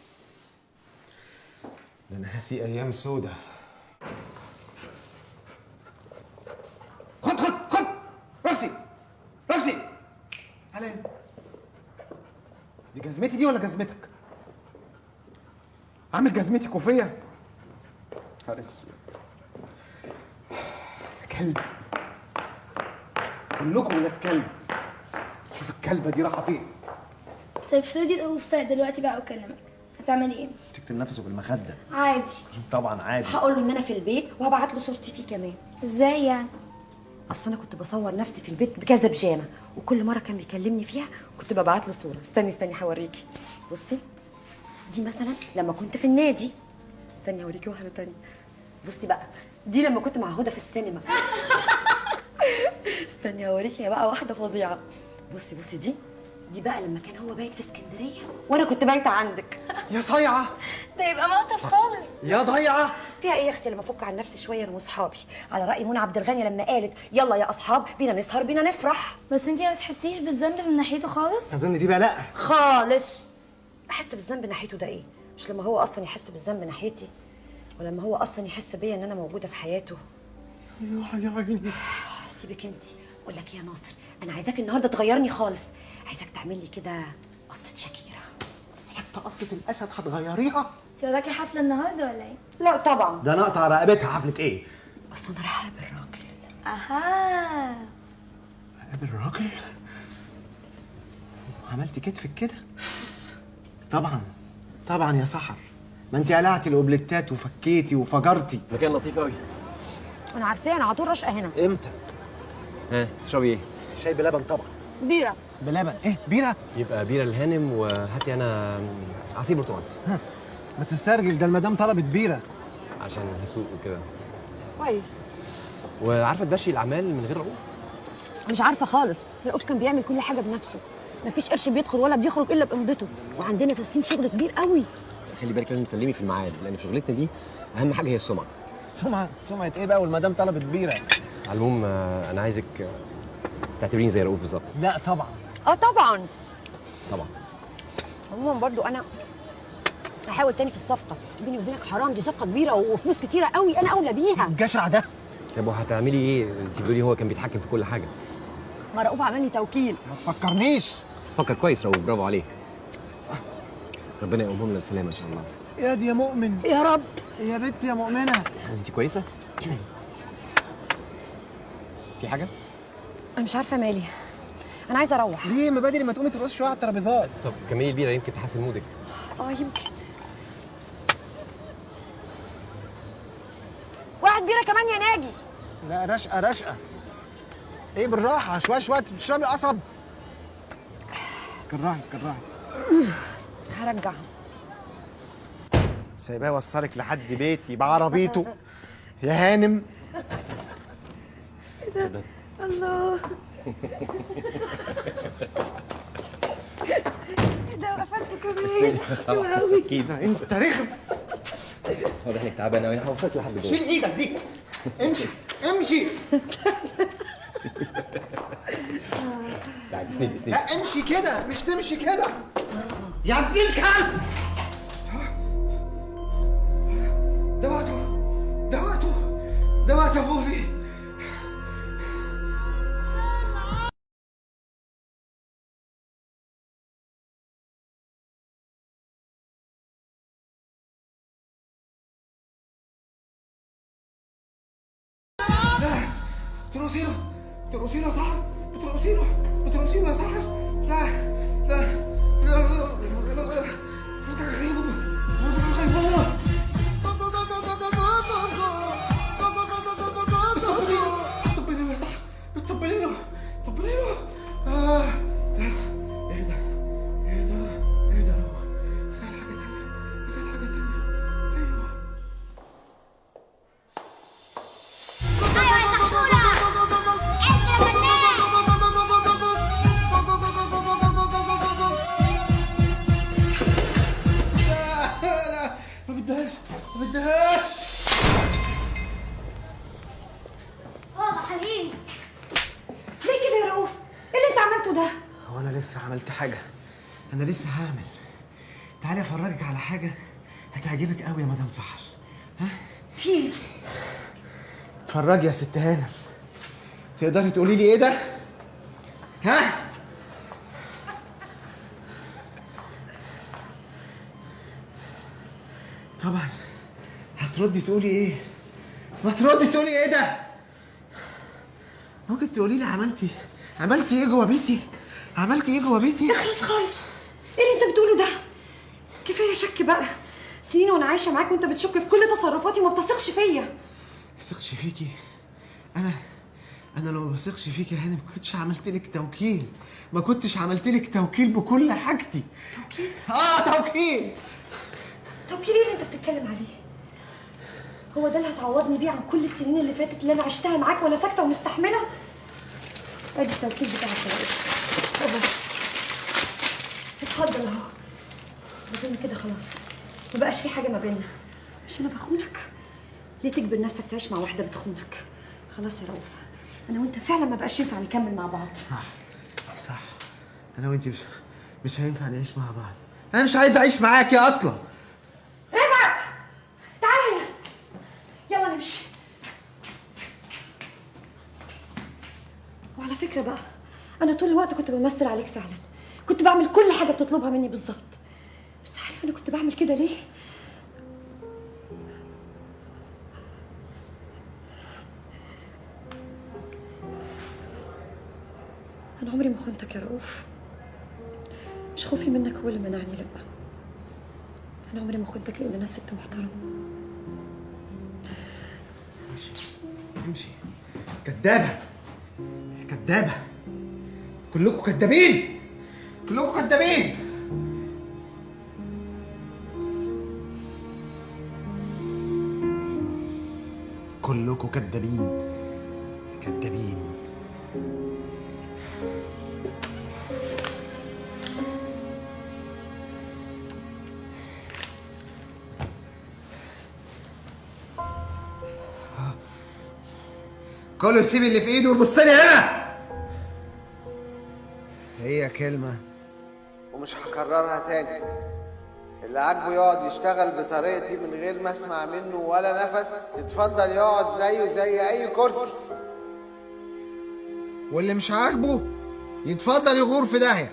ده انا ه see ايام سودا. خد خد خد، راسي راسي. تعالى هنا. دي جزمتي دي ولا جزمتك؟ عامل جزمتي كوفيه؟ نهار اسود يا كلب، كلكم ولاد كلب. شوف الكلبة دي رايحة فين. طيب افرضي رؤوف دلوقتي بقى وكلمك، هتعملي ايه؟ تكتم نفسه بالمخده. عادي طبعا عادي. هقول له ان انا في البيت وهبعت له صورتي فيه كمان. ازاي يعني؟ اصل انا كنت بصور نفسي في البيت بكذا بيجامه، وكل مرة كان بيكلمني فيها كنت ببعت له صوره. استني استني هوريكي. بصي دي مثلا لما كنت في النادي. استني هوريكي واحدة تانية. بصي بقى دي لما كنت مع هدى في السينما. استني هوريكي بقى واحدة فظيعة. بصي بصي دي بقى لما كان هو بايت في اسكندرية وانا كنت بايته عندك. يا صيعه، ده يبقى موقف خالص. يا ضيعه. فيها ايه يا اختي لما افك عن نفسي شوية انا واصحابي؟ على راي منى عبد الغني لما قالت يلا يا اصحاب بينا نسهر بينا نفرح. بس انتي ما بتحسيش بالذنب من ناحيته خالص؟ اظن دي بقى لا خالص. احس بالذنب ناحيته ده ايه؟ مش لما هو اصلا يحس بالذنب ناحيتي، ولما هو اصلا يحس بيا ان انا موجودة في حياته. يا عيني. سيبك انتي. اقول لك يا ناصر، انا عايزاك النهارده تغيرني خالص. عايزاك تعمل لي كده قصة شاكيرا. حتى قصة الاسد هتغيريها؟ انت وراكي حفلة النهارده ولا ايه؟ لا طبعا. ده انا اقطع رقبتها. حفلة ايه؟ اصل انا رايحة اقابل راجل. اها، اقابل راجل؟ عملتي كتفك كده؟ طبعا طبعا يا سحر، ما انت قلعتي الاوبليتات وفكيتي وفجرتي. مكان لطيف قوي. انا عارفاه، انا على طول راشقه هنا. امتى؟ ها تشربي ايه؟ شاي بلبن طبعا. بيره. بلبن ايه؟ بيره؟ يبقى بيره الهانم، وهاتي انا عصير برتقال. ما تسترجل، ده المدام طلبت بيره عشان هسوق وكده. كويس. وعارفه تمشي الاعمال من غير رؤوف؟ مش عارفه خالص. رؤوف كان بيعمل كل حاجة بنفسه، مفيش قرش بيدخل ولا بيخرج الا بامضته، وعندنا تسليم شغل كبير قوي. خلي بالك لازم تسلمي في الميعاد، لان في شغلتنا دي اهم حاجة هي السمعة. السمعة؟ سمعه ايه بقى والمدام طلبت بيره؟ على العموم انا عايزك تعتبريني زي رؤوف بالظبط. لا طبعا. اه طبعا طبعا. عموما برضو انا هحاول تاني في الصفقة. بيني وبينك حرام، دي صفقة كبيرة وفلوس كتيرة قوي، انا اولى بيها. الجشع ده. طب وهتعملي ايه؟ انت بتقولي هو كان بيتحكم في كل حاجة. ما رؤوف عمل لي توكيل. ما تفكرنيش. فكر كويس رؤوف، برافو عليك. ربنا يقومهم لنا بالسلامة ان شاء الله. يا دي يا مؤمن. يا رب. يا بنت يا مؤمنة. انت كويسة؟ في حاجة؟ انا مش عارفه مالي، انا عايزه اروح. ليه؟ ما بدري، ما تقومي ترقصي شوية على الترابيزات. طب كملي البيره يمكن تحسن مودك. يمكن. واحد بيره كمان يا ناجي. لا رشقه رشقه. ايه بالراحة شوية شوية، بتشربي قصب. كرهي كرهي. هرجعها. سايباه يوصلك لحد بيتي بعربيته يا هانم. ايه ده؟ الله. ايه ده قفلته كمان؟ طبعا اكيد. انت رخم. واضح انك تعبان قوي. انا هوصلك لحد جوه. شيل ايدك دي. امشي امشي. تعالي اسندي اسندي. لا امشي كده، مش تمشي كده يا ابن الكلب. ده وقته ده وقته ده وقته يا فوفي. تروسيرو بترقصي له يا سحر، بترقصي له، بترقصي له يا سحر. لا لا لا، طبلي له يا سحر، طبلي له، طبلي له. اهدى اهدى اهدى يا رؤوف، تخيل حاجة تانية، تخيل حاجة تانية. ايوه ايوه يا سحورة، انت يا فنان. لا لا، ما بدهاش ما بدهاش. بابا حبيبي، ليه كده يا رؤوف؟ ايه اللي انت عملته ده؟ هو انا لسه عملت حاجة؟ انا لسه هعمل. تعالي افرجك على حاجة هتعجبك قوي يا مدام سحر. ها؟ في ايه؟ اتفرجي يا ست هانم. تقدري تقولي لي ايه ده؟ ها؟ طبعا هتردي تقولي ايه؟ ما تردي تقولي ايه ده؟ ممكن تقولي لي عملتي ايه جوه بيتي؟ عملتي ايه جوه بيتي؟ اخلص خالص، ايه اللي انت بتقوله ده؟ كفاية شك بقى، سنين وانا عايشه معاك وانت بتشك في كل تصرفاتي وما بتثقش فيا. ما بثقش فيكي؟ انا لو ما بثقش فيكي يا هانم ما كنتش عملت لك توكيل، ما كنتش عملت لك توكيل بكل حاجتي. توكيل؟ توكيل. توكيل ايه اللي انت بتتكلم عليه؟ هو ده اللي هتعوضني بيه عن كل السنين اللي فاتت اللي انا عشتها معاك وانا ساكته ومستحمله؟ ادي التوكيل بتاعك يا رؤوف، اهو اتفضل اهو. اظن كده خلاص ما بقاش في حاجة ما بيننا. مش انا بخونك؟ ليه تجبر نفسك تعيش مع واحدة بتخونك؟ خلاص يا رؤوف، انا وانت فعلا ما بقاش ينفع نكمل مع بعض. صح صح، انا وانت مش هينفع نعيش مع بعض. انا مش عايز اعيش معاكي اصلا. رفعت تعالى هنا، يلا نمشي. وعلى فكرة بقى، انا طول الوقت كنت بمثل عليك فعلا، كنت بعمل كل حاجة بتطلبها مني بالظبط. بس عارف انا كنت بعمل كده ليه؟ انا عمري ما خنتك يا رؤوف. مش خوفي منك هو اللي منعني، لا، انا عمري ما خنتك لان انا ست محترمه. امشي امشي، كدابه كدابه، كلكم كدابين، كلكم كدابين. كلكم كدابين كدابين. كله يسيب اللي في ايده ويبص لي هنا. هي كلمة ومش هكررها تاني. اللي عاجبه يقعد يشتغل بطريقتي من غير ما اسمع منه ولا نفس، يتفضل يقعد زيه زي اي كرسي. واللي مش عاجبه يتفضل يغور في داهية.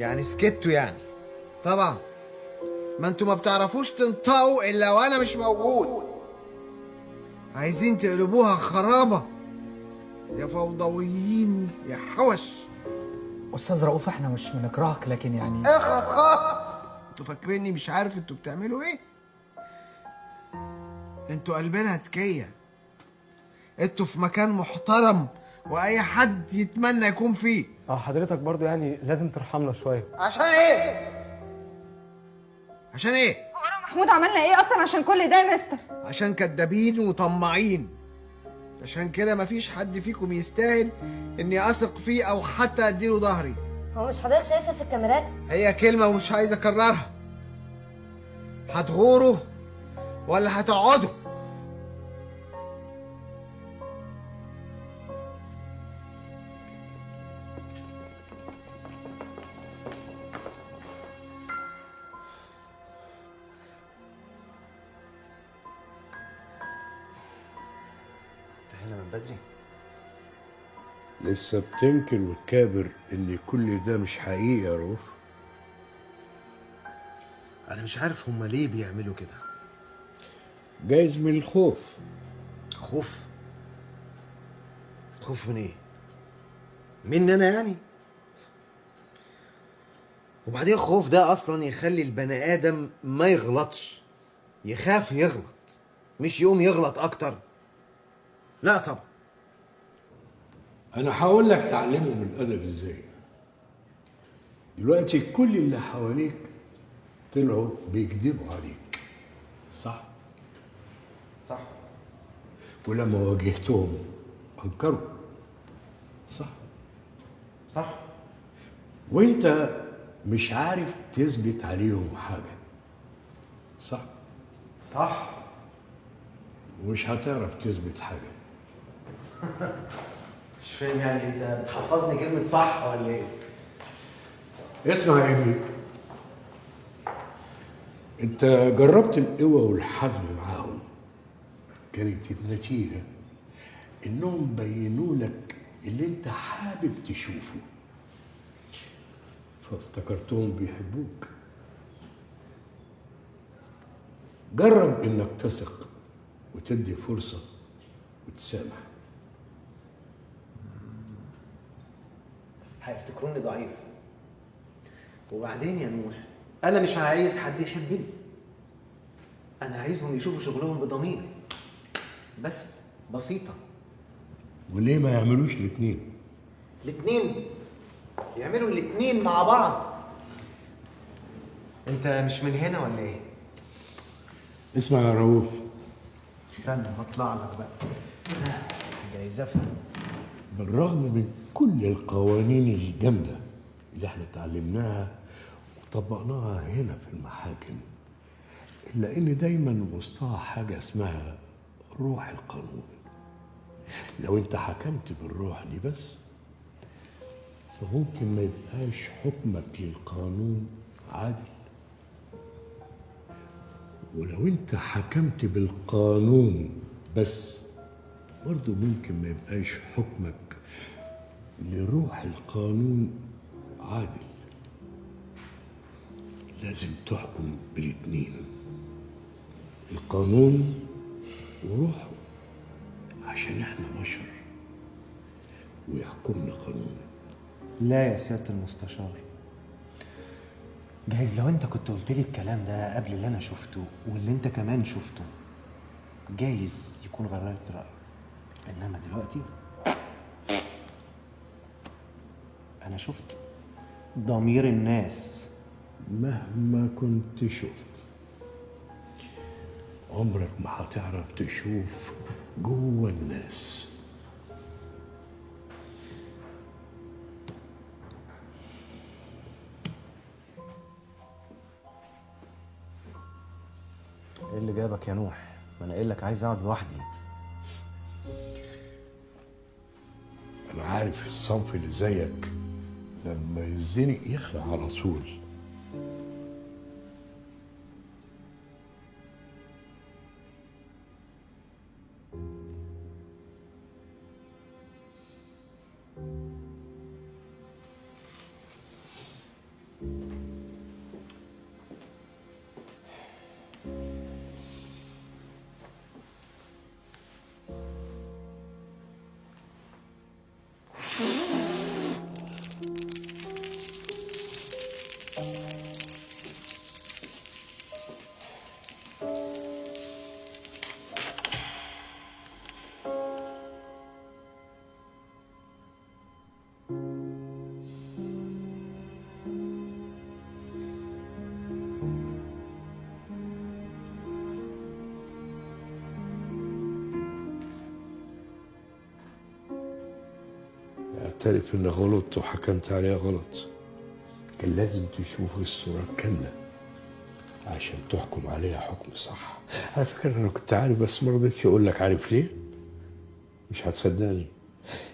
يعني سكتوا يعني؟ طبعا ما انتوا ما بتعرفوش تنطقوا الا وانا مش موجود. عايزين تقلبوها خرابة يا فوضويين يا حوش. استاذ رؤوف احنا مش بنكرهك، لكن يعني اخلص خالص. انتوا فاكريني مش عارف انتوا بتعملوا ايه؟ انتوا قلبنا تكية. انتوا في مكان محترم واي حد يتمنى يكون فيه. حضرتك برضو يعني لازم ترحمنا شوية. عشان ايه؟ عشان ايه؟ محمود عملنا ايه اصلا عشان كل ده يا مستر؟ عشان كدابين وطماعين. عشان كده مفيش حد فيكم يستاهل اني اثق فيه او حتى اديله ظهري. هو مش حضرتك شايفها في الكاميرات؟ هي كلمة ومش عايز اكررها. هتغوروا ولا هتقعدوا؟ هنا من بدري؟ لسه بتنكر وتكابر ان كل ده مش حقيقي يا رؤوف؟ انا مش عارف هما ليه بيعملوا كده. جايز من الخوف. خوف؟ خوف من ايه؟ مني انا يعني؟ وبعدين الخوف ده اصلا يخلي البني ادم ما يغلطش، يخاف يغلط، مش يقوم يغلط اكتر. لا طبعا. انا هقول لك تعلمهم الادب ازاي. دلوقتي كل اللي حواليك طلعوا بيكذبوا عليك، صح؟ صح. ولما واجهتهم انكروا، صح؟ صح. وانت مش عارف تثبت عليهم حاجة، صح؟ صح. ومش هتعرف تثبت حاجة. مش فاهم يعني انت بتحفظني كلمة صح ولا ايه؟ اسمع يا ابني، انت جربت القوة والحزم معاهم، كانت النتيجة انهم بينوا لك اللي انت حابب تشوفه، فافتكرتهم بيحبوك. جرب انك تثق وتدي فرصة وتسامح. هيفتكروني ضعيف. وبعدين يا نوح، انا مش عايز حد يحبني، انا عايزهم يشوفوا شغلهم بضمير، بس بسيطة. وليه ما يعملوش الاتنين؟ الاتنين يعملوا الاتنين مع بعض. انت مش من هنا ولا ايه؟ اسمع يا رؤوف. استنى بطلع لك بقى. جايز افهم. بالرغم من كل القوانين الجامدة اللي احنا اتعلمناها وطبقناها هنا في المحاكم، إلا إن دايما وسطها حاجة اسمها روح القانون. لو انت حكمت بالروح دي بس، فممكن ما يبقاش حكمك للقانون عادل. ولو انت حكمت بالقانون بس، برضو ممكن ما يبقاش حكمك لروح القانون عادل. لازم تحكم بالاتنين، القانون وروحه، عشان احنا بشر ويحكمنا قانون. لا يا سيادة المستشار، جايز لو انت كنت قلت لي الكلام ده قبل اللي انا شفته واللي انت كمان شفته، جايز يكون غيرت رأيي. انما دلوقتي انا شفت ضمير الناس. مهما كنت شفت، عمرك ما هتعرف تشوف جوه الناس. ايه اللي جابك يا نوح؟ ما انا قايل لك عايز اقعد لوحدي. انا عارف الصنف اللي زيك لما يزنق يخلع على طول. اعترف اني غلطت وحكمت عليها غلط. كان لازم تشوف الصورة كاملة عشان تحكم عليها حكم صح. على فكرة انا كنت عارف بس ما رضيتش اقول لك. عارف ليه؟ مش هتصدقني،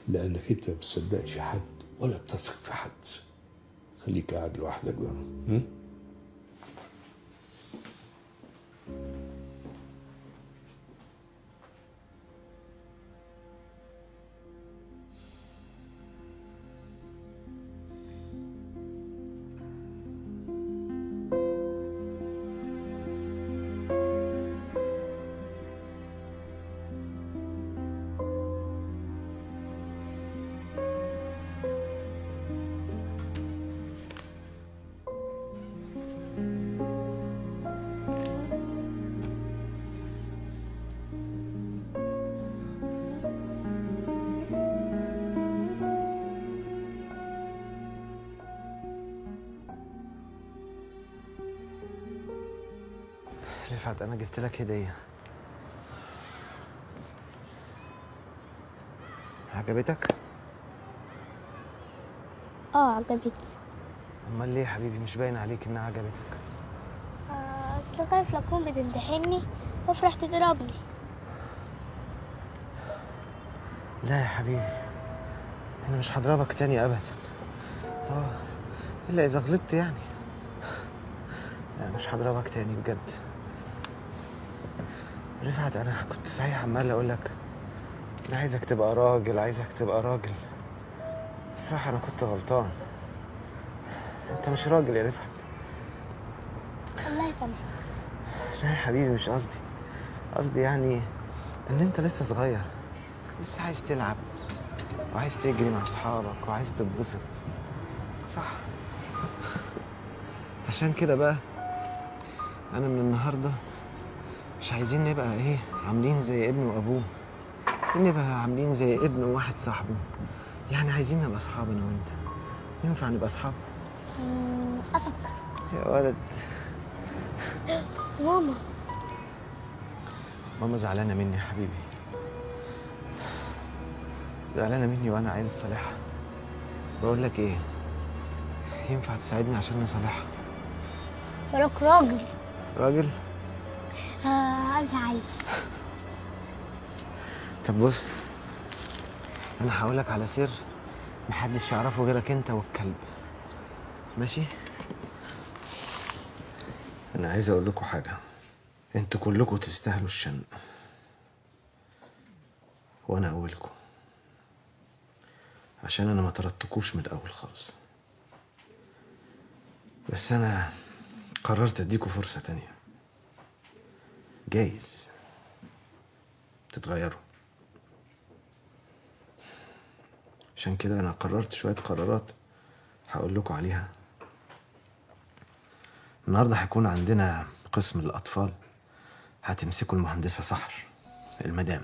لانك انت ما بتصدقش حد ولا بتثق في حد. خليك قاعد لوحدك بقى. رفعت انا جبت لك هديه. عجبتك؟ اه عجبتني. امال ليه يا حبيبي مش باين عليك انها عجبتك؟ اصل خايف لا تكون بتمتحني وافرح تضربني. لا يا حبيبي انا مش هضربك تاني ابدا. الا اذا غلطت يعني. لا مش هضربك تاني بجد. رفعت انا كنت صحيح عمال اقول لك انا عايزك تبقى راجل، عايزك تبقى راجل. بصراحة انا كنت غلطان. انت مش راجل يا رفعت. الله يسامحك. لا يا حبيبي مش قصدي، قصدي يعني ان انت لسه صغير، لسه عايز تلعب وعايز تجري مع اصحابك وعايز تتبسط، صح؟ عشان كده بقى انا من النهارده مش عايزين نبقى ايه عاملين زي ابن وابوه، عايزين نبقى عاملين زي ابن وواحد صاحبه. يعني عايزين نبقى اصحاب انا وانت. ينفع نبقى اصحاب؟ اتفق. يا ولد. ماما. ماما زعلانة مني يا حبيبي، زعلانة مني وانا عايز اصالحها. بقول لك ايه، ينفع تساعدني عشان نصالحها؟ وراك راجل. راجل؟ ازعل. طب بص، انا هقول لك على سر محدش يعرفه غيرك انت والكلب، ماشي؟ انا عايز اقول لكم حاجة، انتوا كلكم تستاهلوا الشنق وانا اولكم، عشان انا ما طردتكوش من الاول خالص. بس انا قررت اديكوا فرصة تانية، جايز تتغيروا. عشان كده انا قررت شوية قرارات هقول لكم عليها. النهارده هيكون عندنا قسم الاطفال، هتمسكوا المهندسه سحر المدام،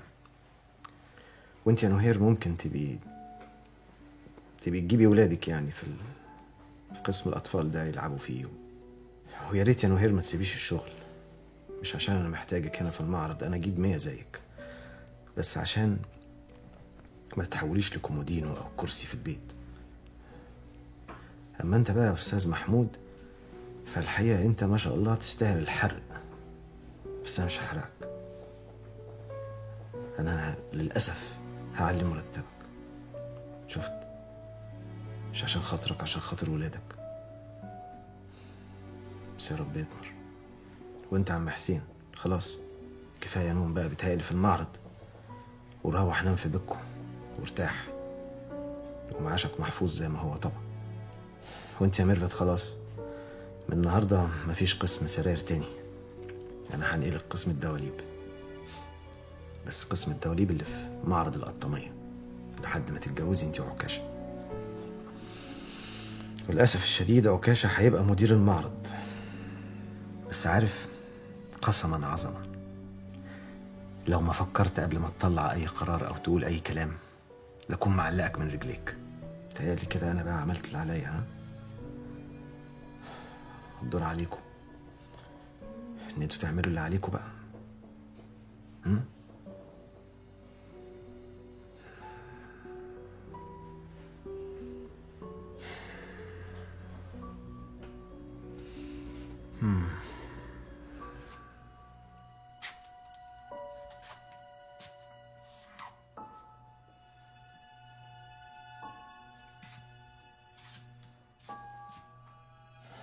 وانت يا نهير ممكن تبقي تجيبي ولادك يعني في قسم الاطفال ده يلعبوا فيه. ويا ريت يا نهير ما تسيبيش الشغل، مش عشان انا محتاجك هنا في المعرض، انا اجيب 100 زيك، بس عشان ما تتحوليش لكومودينو او كرسي في البيت. اما انت بقى يا استاذ محمود فالحقيقة انت ما شاء الله تستاهل الحرق، بس انا مش هحرقك. انا للاسف هعلي مرتبك، شفت؟ مش عشان خاطرك، عشان خاطر ولادك. بس يا رب يضمر. وانت يا عم حسين خلاص كفاية نوم بقى، بتهيألي في المعرض، وروح نام في بيتكم وارتاح، ومعاشك محفوظ زي ما هو طبعا. وانت يا ميرفت خلاص من النهارده مفيش قسم سراير تاني، انا هنقلك قسم الدواليب، بس قسم الدواليب اللي في معرض القطامية لحد ما تتجوزي انت وعكاشة. وللأسف الشديد عكاشة هيبقى مدير المعرض، بس عارف قسما عظما لو ما فكرت قبل ما تطلع أي قرار أو تقول أي كلام لكون معلقك من رجليك. تهيألي كده أنا بقى عملت اللي عليا. ها؟ الدور عليكم إن انتوا تعملوا اللي عليكم بقى.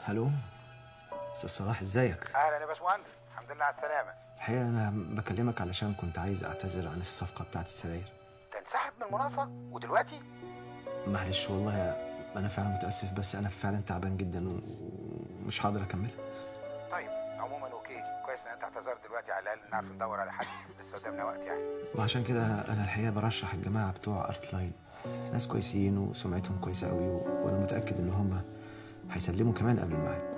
الو استاذ صلاح، ازيك؟ اهلا يا باشمهندس، الحمد لله على السلامة. الحقيقة انا بكلمك علشان كنت عايز اعتذر عن الصفقة بتاعت السراير. تنسحب من المناقصه ودلوقتي؟ معلش والله انا فعلا متاسف، بس انا فعلا تعبان جدا ومش هقدر اكملها. طيب عموما okay، كويس ان انت اعتذرت دلوقتي، على الاقل نعرف ندور على حد، لسه قدامنا وقت يعني. وعشان كده انا الحقيقة برشح الجماعة بتوع ارت لاين، ناس كويسين وسمعتهم كويسة قوي، وانا متاكد ان هم هيسلموا كمان قبل الميعاد.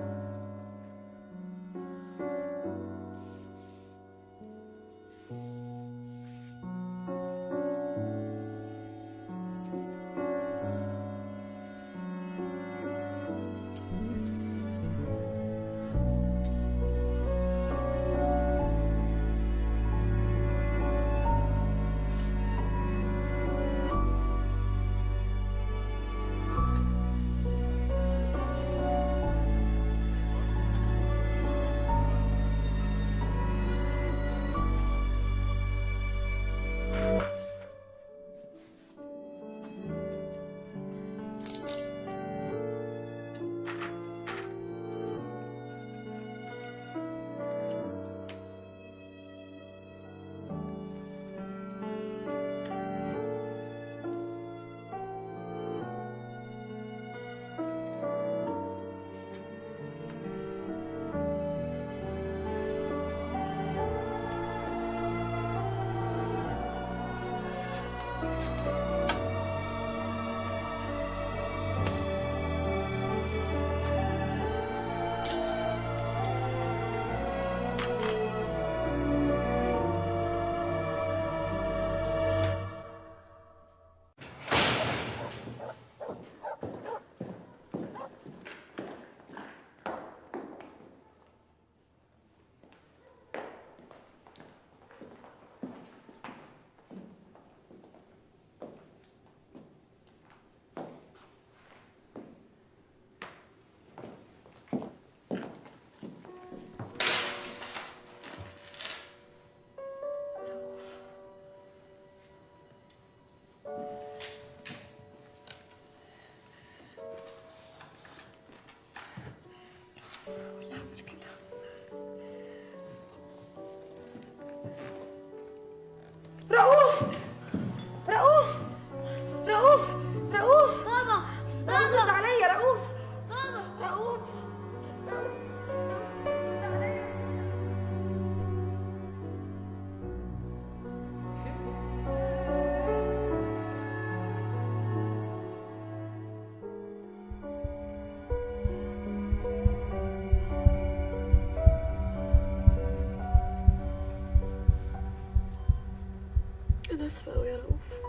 أنا آسفة أوي يا رؤوف،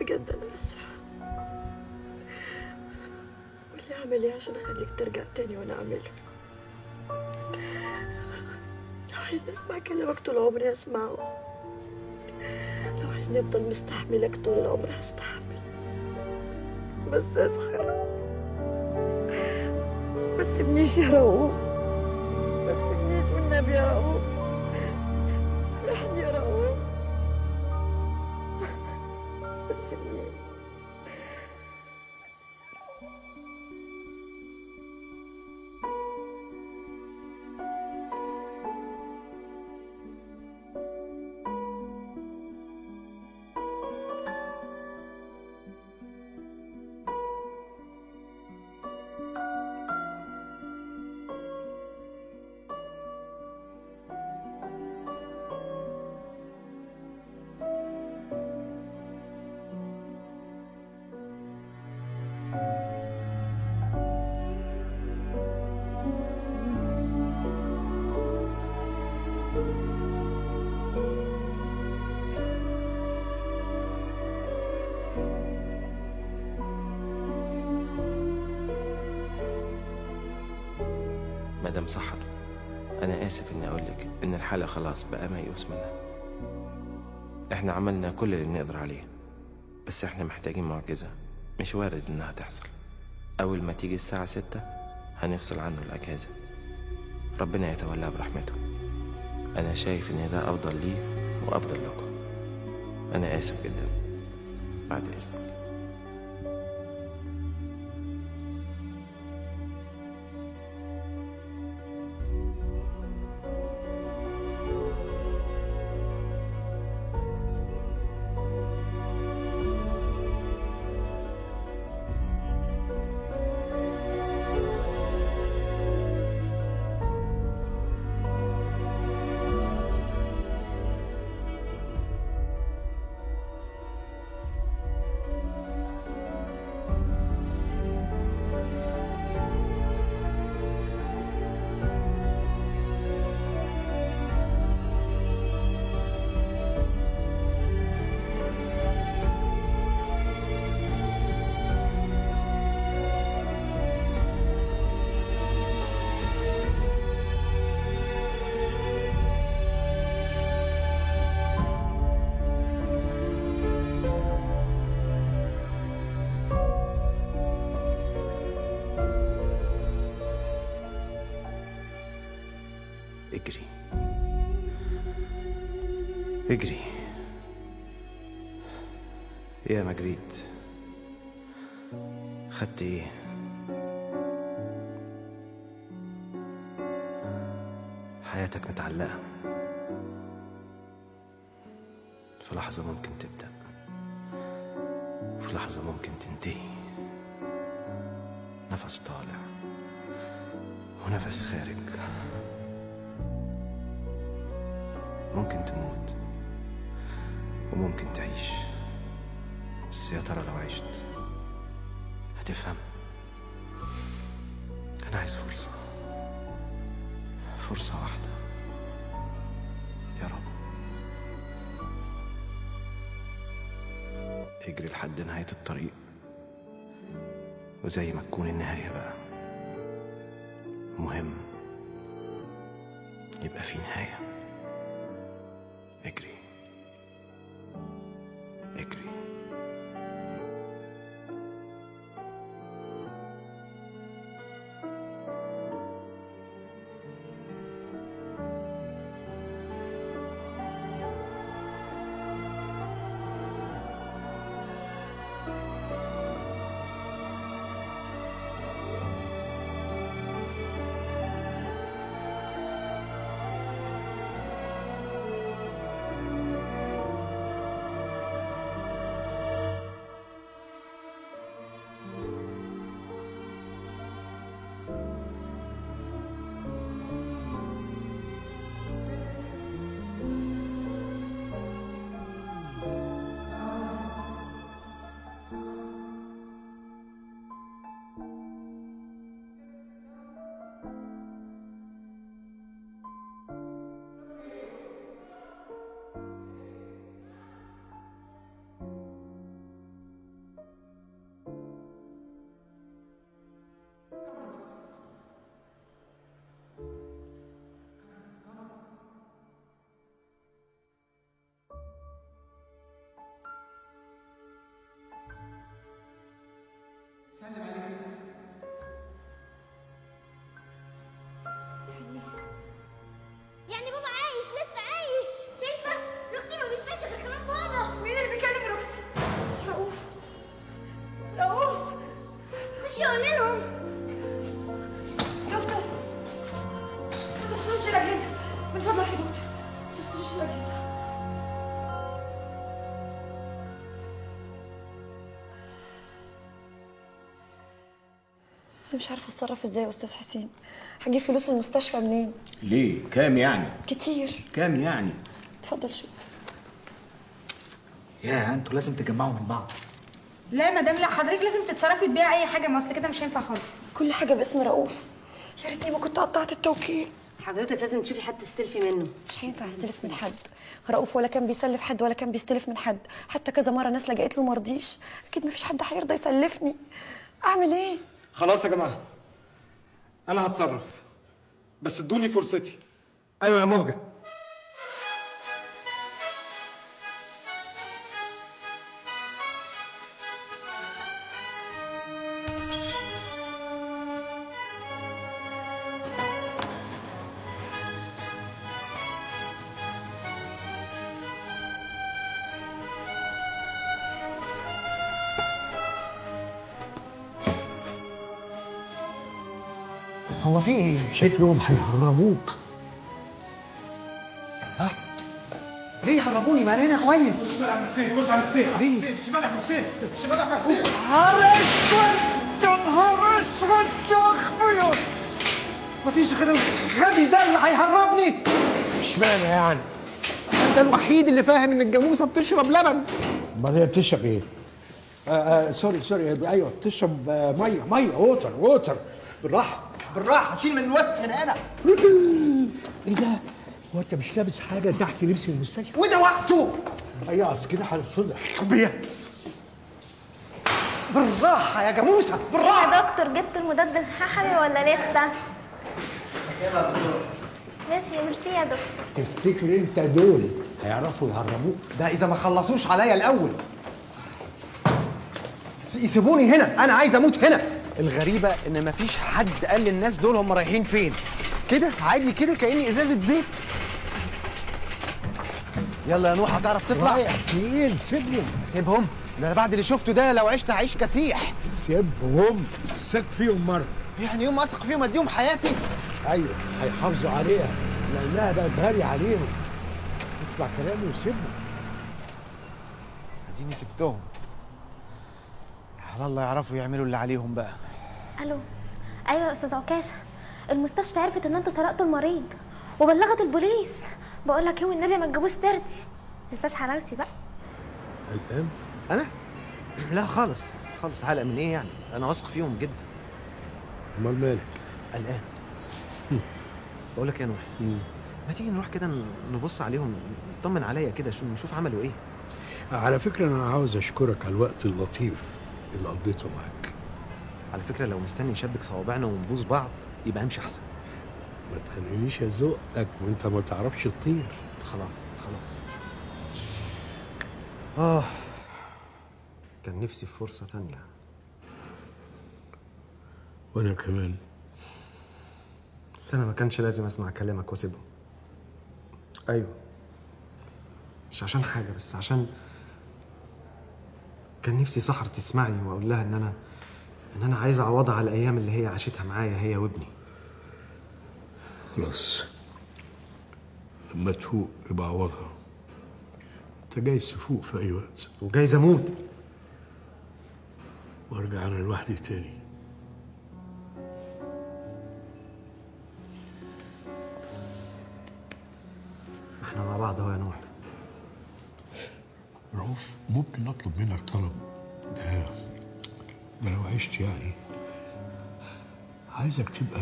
بجد أنا آسفة. واللي أعمل إيه عشان أخليك ترجع تاني وأنا أعمله؟ لو عايزني أسمع كلامك طول عمري هسمعه، لو عايزني أفضل مستحملك طول العمر هستحمل، بس اصحى يا رؤوف، ما تسيبنيش يا رؤوف، ما تسيبنيش والنبي يا رؤوف، سامحني يا رؤوف، ما تسيبنيش. مدام سحر، أنا آسف إني أقولك إن الحالة خلاص بقى ميؤوس منها. إحنا عملنا كل اللي نقدر عليه، بس إحنا محتاجين معجزة مش وارد إنها تحصل. أول ما تيجي الساعة 6 هنفصل عنه الأجهزة. ربنا يتولاه برحمته. أنا شايف إن ده أفضل ليه وأفضل لكم. أنا آسف جدا. بعد إذنك. اجري اجري يا ما جريت. خدت ايه؟ حياتك متعلقة في لحظة ممكن تبدأ وفي لحظة ممكن تنتهي. نفس طالع ونفس خارج. ممكن تموت وممكن تعيش، بس يا ترى لو عشت هتفهم؟ أنا عايز فرصة، فرصة واحدة يا رب. اجري لحد نهاية الطريق، وزي ما تكون النهاية بقى، مهم يبقى في نهاية. اجري اجري. سلم عليه. يعني بابا عايش، لسه عايش. شايفه روكسي ما بيسمعش غير كلام بابا. مين اللي بيكلم روكسي؟ رؤوف، رؤوف. خشي قولي لهم. دكتور ما تفصلوش الاجهزة من فضلك يا دكتور، ما تفصلوش الاجهزة. انا مش عارفه اتصرف ازاي يا استاذ حسين. هجيب فلوس المستشفى منين؟ ليه؟ كام يعني؟ كتير. كام يعني؟ اتفضل شوف. يا انتوا لازم تجمعوا من بعض. لا مدام، لا حضرتك لازم تتصرفي تبيعي اي حاجة، ما اصل كده مش هينفع خالص. كل حاجة باسم رؤوف. يا ريتني ما كنت قطعت التوكيل. حضرتك لازم تشوفي حد تستلفي منه. مش هينفع استلف من حد. رؤوف ولا كان بيسلف حد ولا كان بيستلف من حد، حتى كذا مرة ناس لجأت له ما رضيش. اكيد مفيش حد هيرضى يسلفني. اعمل ايه؟ خلاص يا جماعة، انا هتصرف، بس ادوني فرصتي. ايوه يا مهجه. هو في ايه؟ شكلهم هيهربوك. ها؟ ليه يهربوني؟ ما انا هنا كويس. شمال يا حسين، بص على حسين. ليه؟ شمال يا حسين، شمال يا حسين. نهار اسود، يا نهار اسود يا اخبيط. مفيش غير الغبي ده اللي هيهربني. اشمعنى يعني؟ انت الوحيد اللي فاهم ان الجاموسة بتشرب لبن. امال هي بتشرب ايه؟ sorry sorry، ايوه بتشرب مية، مية، water water. بالراحة بالراحة، شيل من الوسط من هنا. ايه ده؟ هو انت مش لابس حاجة تحت لبس المستشفى؟ وده وقته. ايوه اصل كده هنتفضح. بالراحة يا جاموسه، بالراحة. يا دكتور جبت المضاد الحشري ولا لسه؟ ماشي، ميرسي يا دكتور. تفتكر انت دول هيعرفوا يهربوك؟ ده اذا ما خلصوش عليا الاول. يسيبوني هنا، انا عايز اموت هنا. الغريبة إن مفيش حد قال للناس دول هم رايحين فين. كده عادي كده كأني إزازة زيت. يلا يا نوح هتعرف تطلع؟ رايح فين؟ سيبهم. سيبهم؟ ده أنا بعد اللي شفته ده لو عشت هعيش كسيح. سيبهم، ثق فيهم مرة. يعني يوم أثق فيهم أديهم حياتي؟ أيوه هيحافظوا عليها لأنها بقت غالية عليهم. اسمع كلامي وسيبهم. أديني سبتهم. على الله يعرفوا يعملوا اللي عليهم بقى. الو، ايوه يا استاذ عكاشة، المستشفى عرفت ان انتوا سرقتوا المريض وبلغت البوليس. بقول لك ايه والنبي ما تجيبوش سيرتي، ما تنساش حلاوتي بقى. قلقان؟ انا؟ لا خالص خالص. هقلق من ايه يعني؟ انا واثق فيهم جدا. امال مالك؟ قلقان. بقول لك يا نوح، ما تيجي نروح كده نبص عليهم، نطمن عليا كده، نشوف عملوا ايه. على فكرة انا عاوز اشكرك على الوقت اللطيف اللي قضيته معاك. على فكرة لو مستني نشبك صوابعنا ونبوس بعض يبقى امشي احسن. ما تخلينيش ازقك وانت ما تعرفش تطير. خلاص خلاص. كان نفسي في فرصة تانية. وانا كمان. بس انا ما كانش لازم اسمع كلامك واسيبهم. ايوه مش عشان حاجة، بس عشان كان نفسي سحر تسمعني واقول لها ان انا عايز اعوضها على الايام اللي هي عاشتها معايا هي وابني. خلاص لما تفوق يبقى عوضها. انت جايز تفوق في اي وقت. وجايز اموت وارجع انا لوحدي تاني. احنا مع بعض اهو يا نوح. رؤوف، ممكن اطلب منك طلب؟ ده لو عشت يعني، عايزك تبقى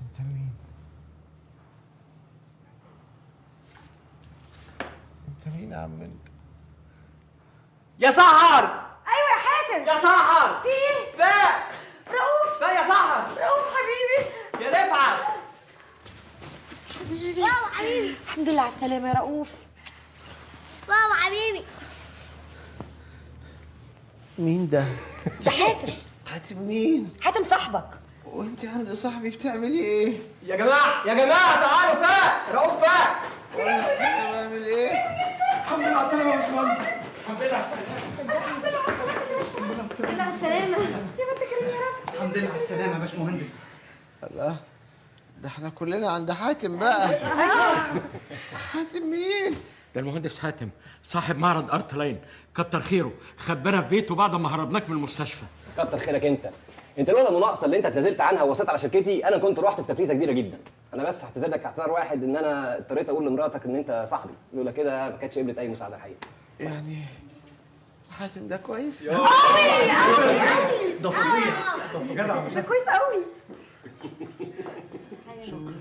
انت مين؟ انت مين؟ يا عم انت. يا سحر. ايوه يا حاتم. يا سحر. في ايه؟ فاق. رؤوف. فاق يا سحر. رؤوف حبيبي. يا رفعت. حبيبي. واو حبيبي. الحمد لله على السلامة يا رؤوف. واو حبيبي. مين ده؟ ده حاتم. حاتم مين؟ حاتم صاحبك. وانت عند صاحبي بتعملي ايه؟ يا جماعة يا جماعة تعالوا، فاق رؤوف فاق. انا بعمل ايه؟ الحمد لله على السلامة يا باشمهندس. الحمد لله على السلامة. الحمد لله على السلامة يا ما انت كريم يا رب. الحمد لله على السلامة يا باشمهندس. الله، ده احنا كلنا عند حاتم بقى. حاتم مين؟ ده المهندس حاتم صاحب معرض Art Line، كتر خيره خبانا في بيته بعد ما هربناك من المستشفى. كتر خيرك انت. انت لولا المناقصه اللي انت اتنازلت عنها ووصيت على شركتي انا كنت رحت في تفريزه كبيرة جدا. انا بس هعتذر لك اعتذار واحد، ان انا اضطريت اقول لمراتك ان انت صاحبي، لولا كده ما كانتش قبلت اي مساعدة الحقيقة. يعني حاتم ده كويس؟ قوي قوي قوي. ده فظيع، ده جدع، ده كويس قوي. شكرا.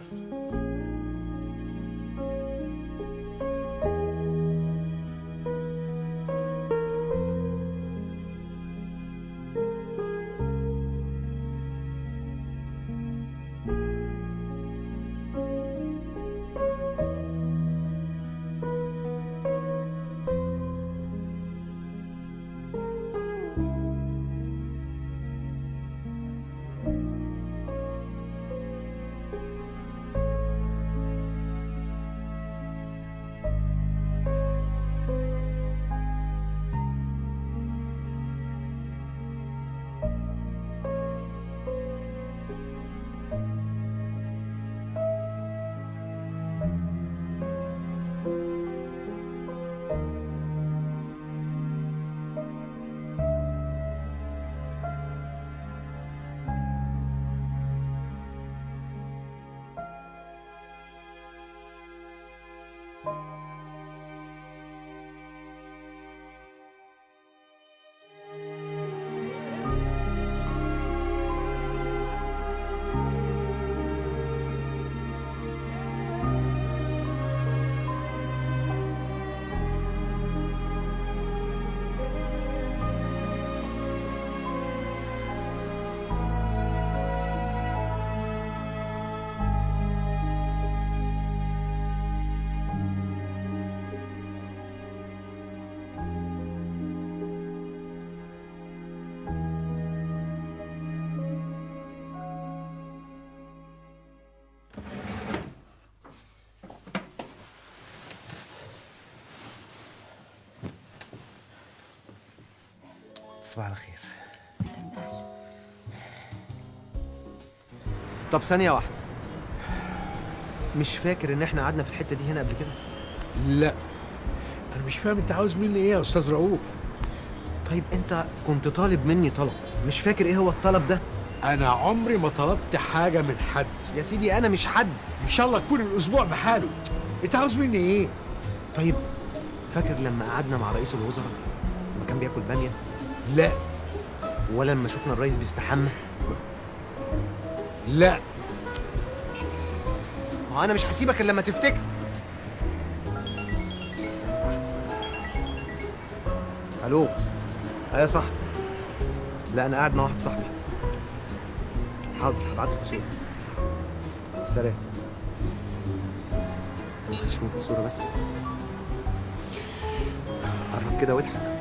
تصبح على خير. طب ثانية واحدة، مش فاكر إن إحنا قعدنا في الحتة دي هنا قبل كده؟ لا أنا مش فاهم أنت عاوز مني إيه يا أستاذ رؤوف؟ طيب أنت كنت طالب مني طلب، مش فاكر إيه هو الطلب ده؟ أنا عمري ما طلبت حاجة من حد يا سيدي، أنا مش حد. إن شاء الله تكون الأسبوع بحاله. أنت عاوز مني إيه؟ طيب فاكر لما قعدنا مع رئيس الوزراء لما كان بياكل بامية؟ لا. ولا لما شفنا الرئيس بيستحمى؟ لا. ما انا مش هسيبك الا لما تفتكر. الو. ايوه يا صاحبي. لا انا قاعد مع واحد صاحبي. حاضر هبعت لك صورة. سلام. معلش ممكن صورة بس؟ قرب كده واضحك.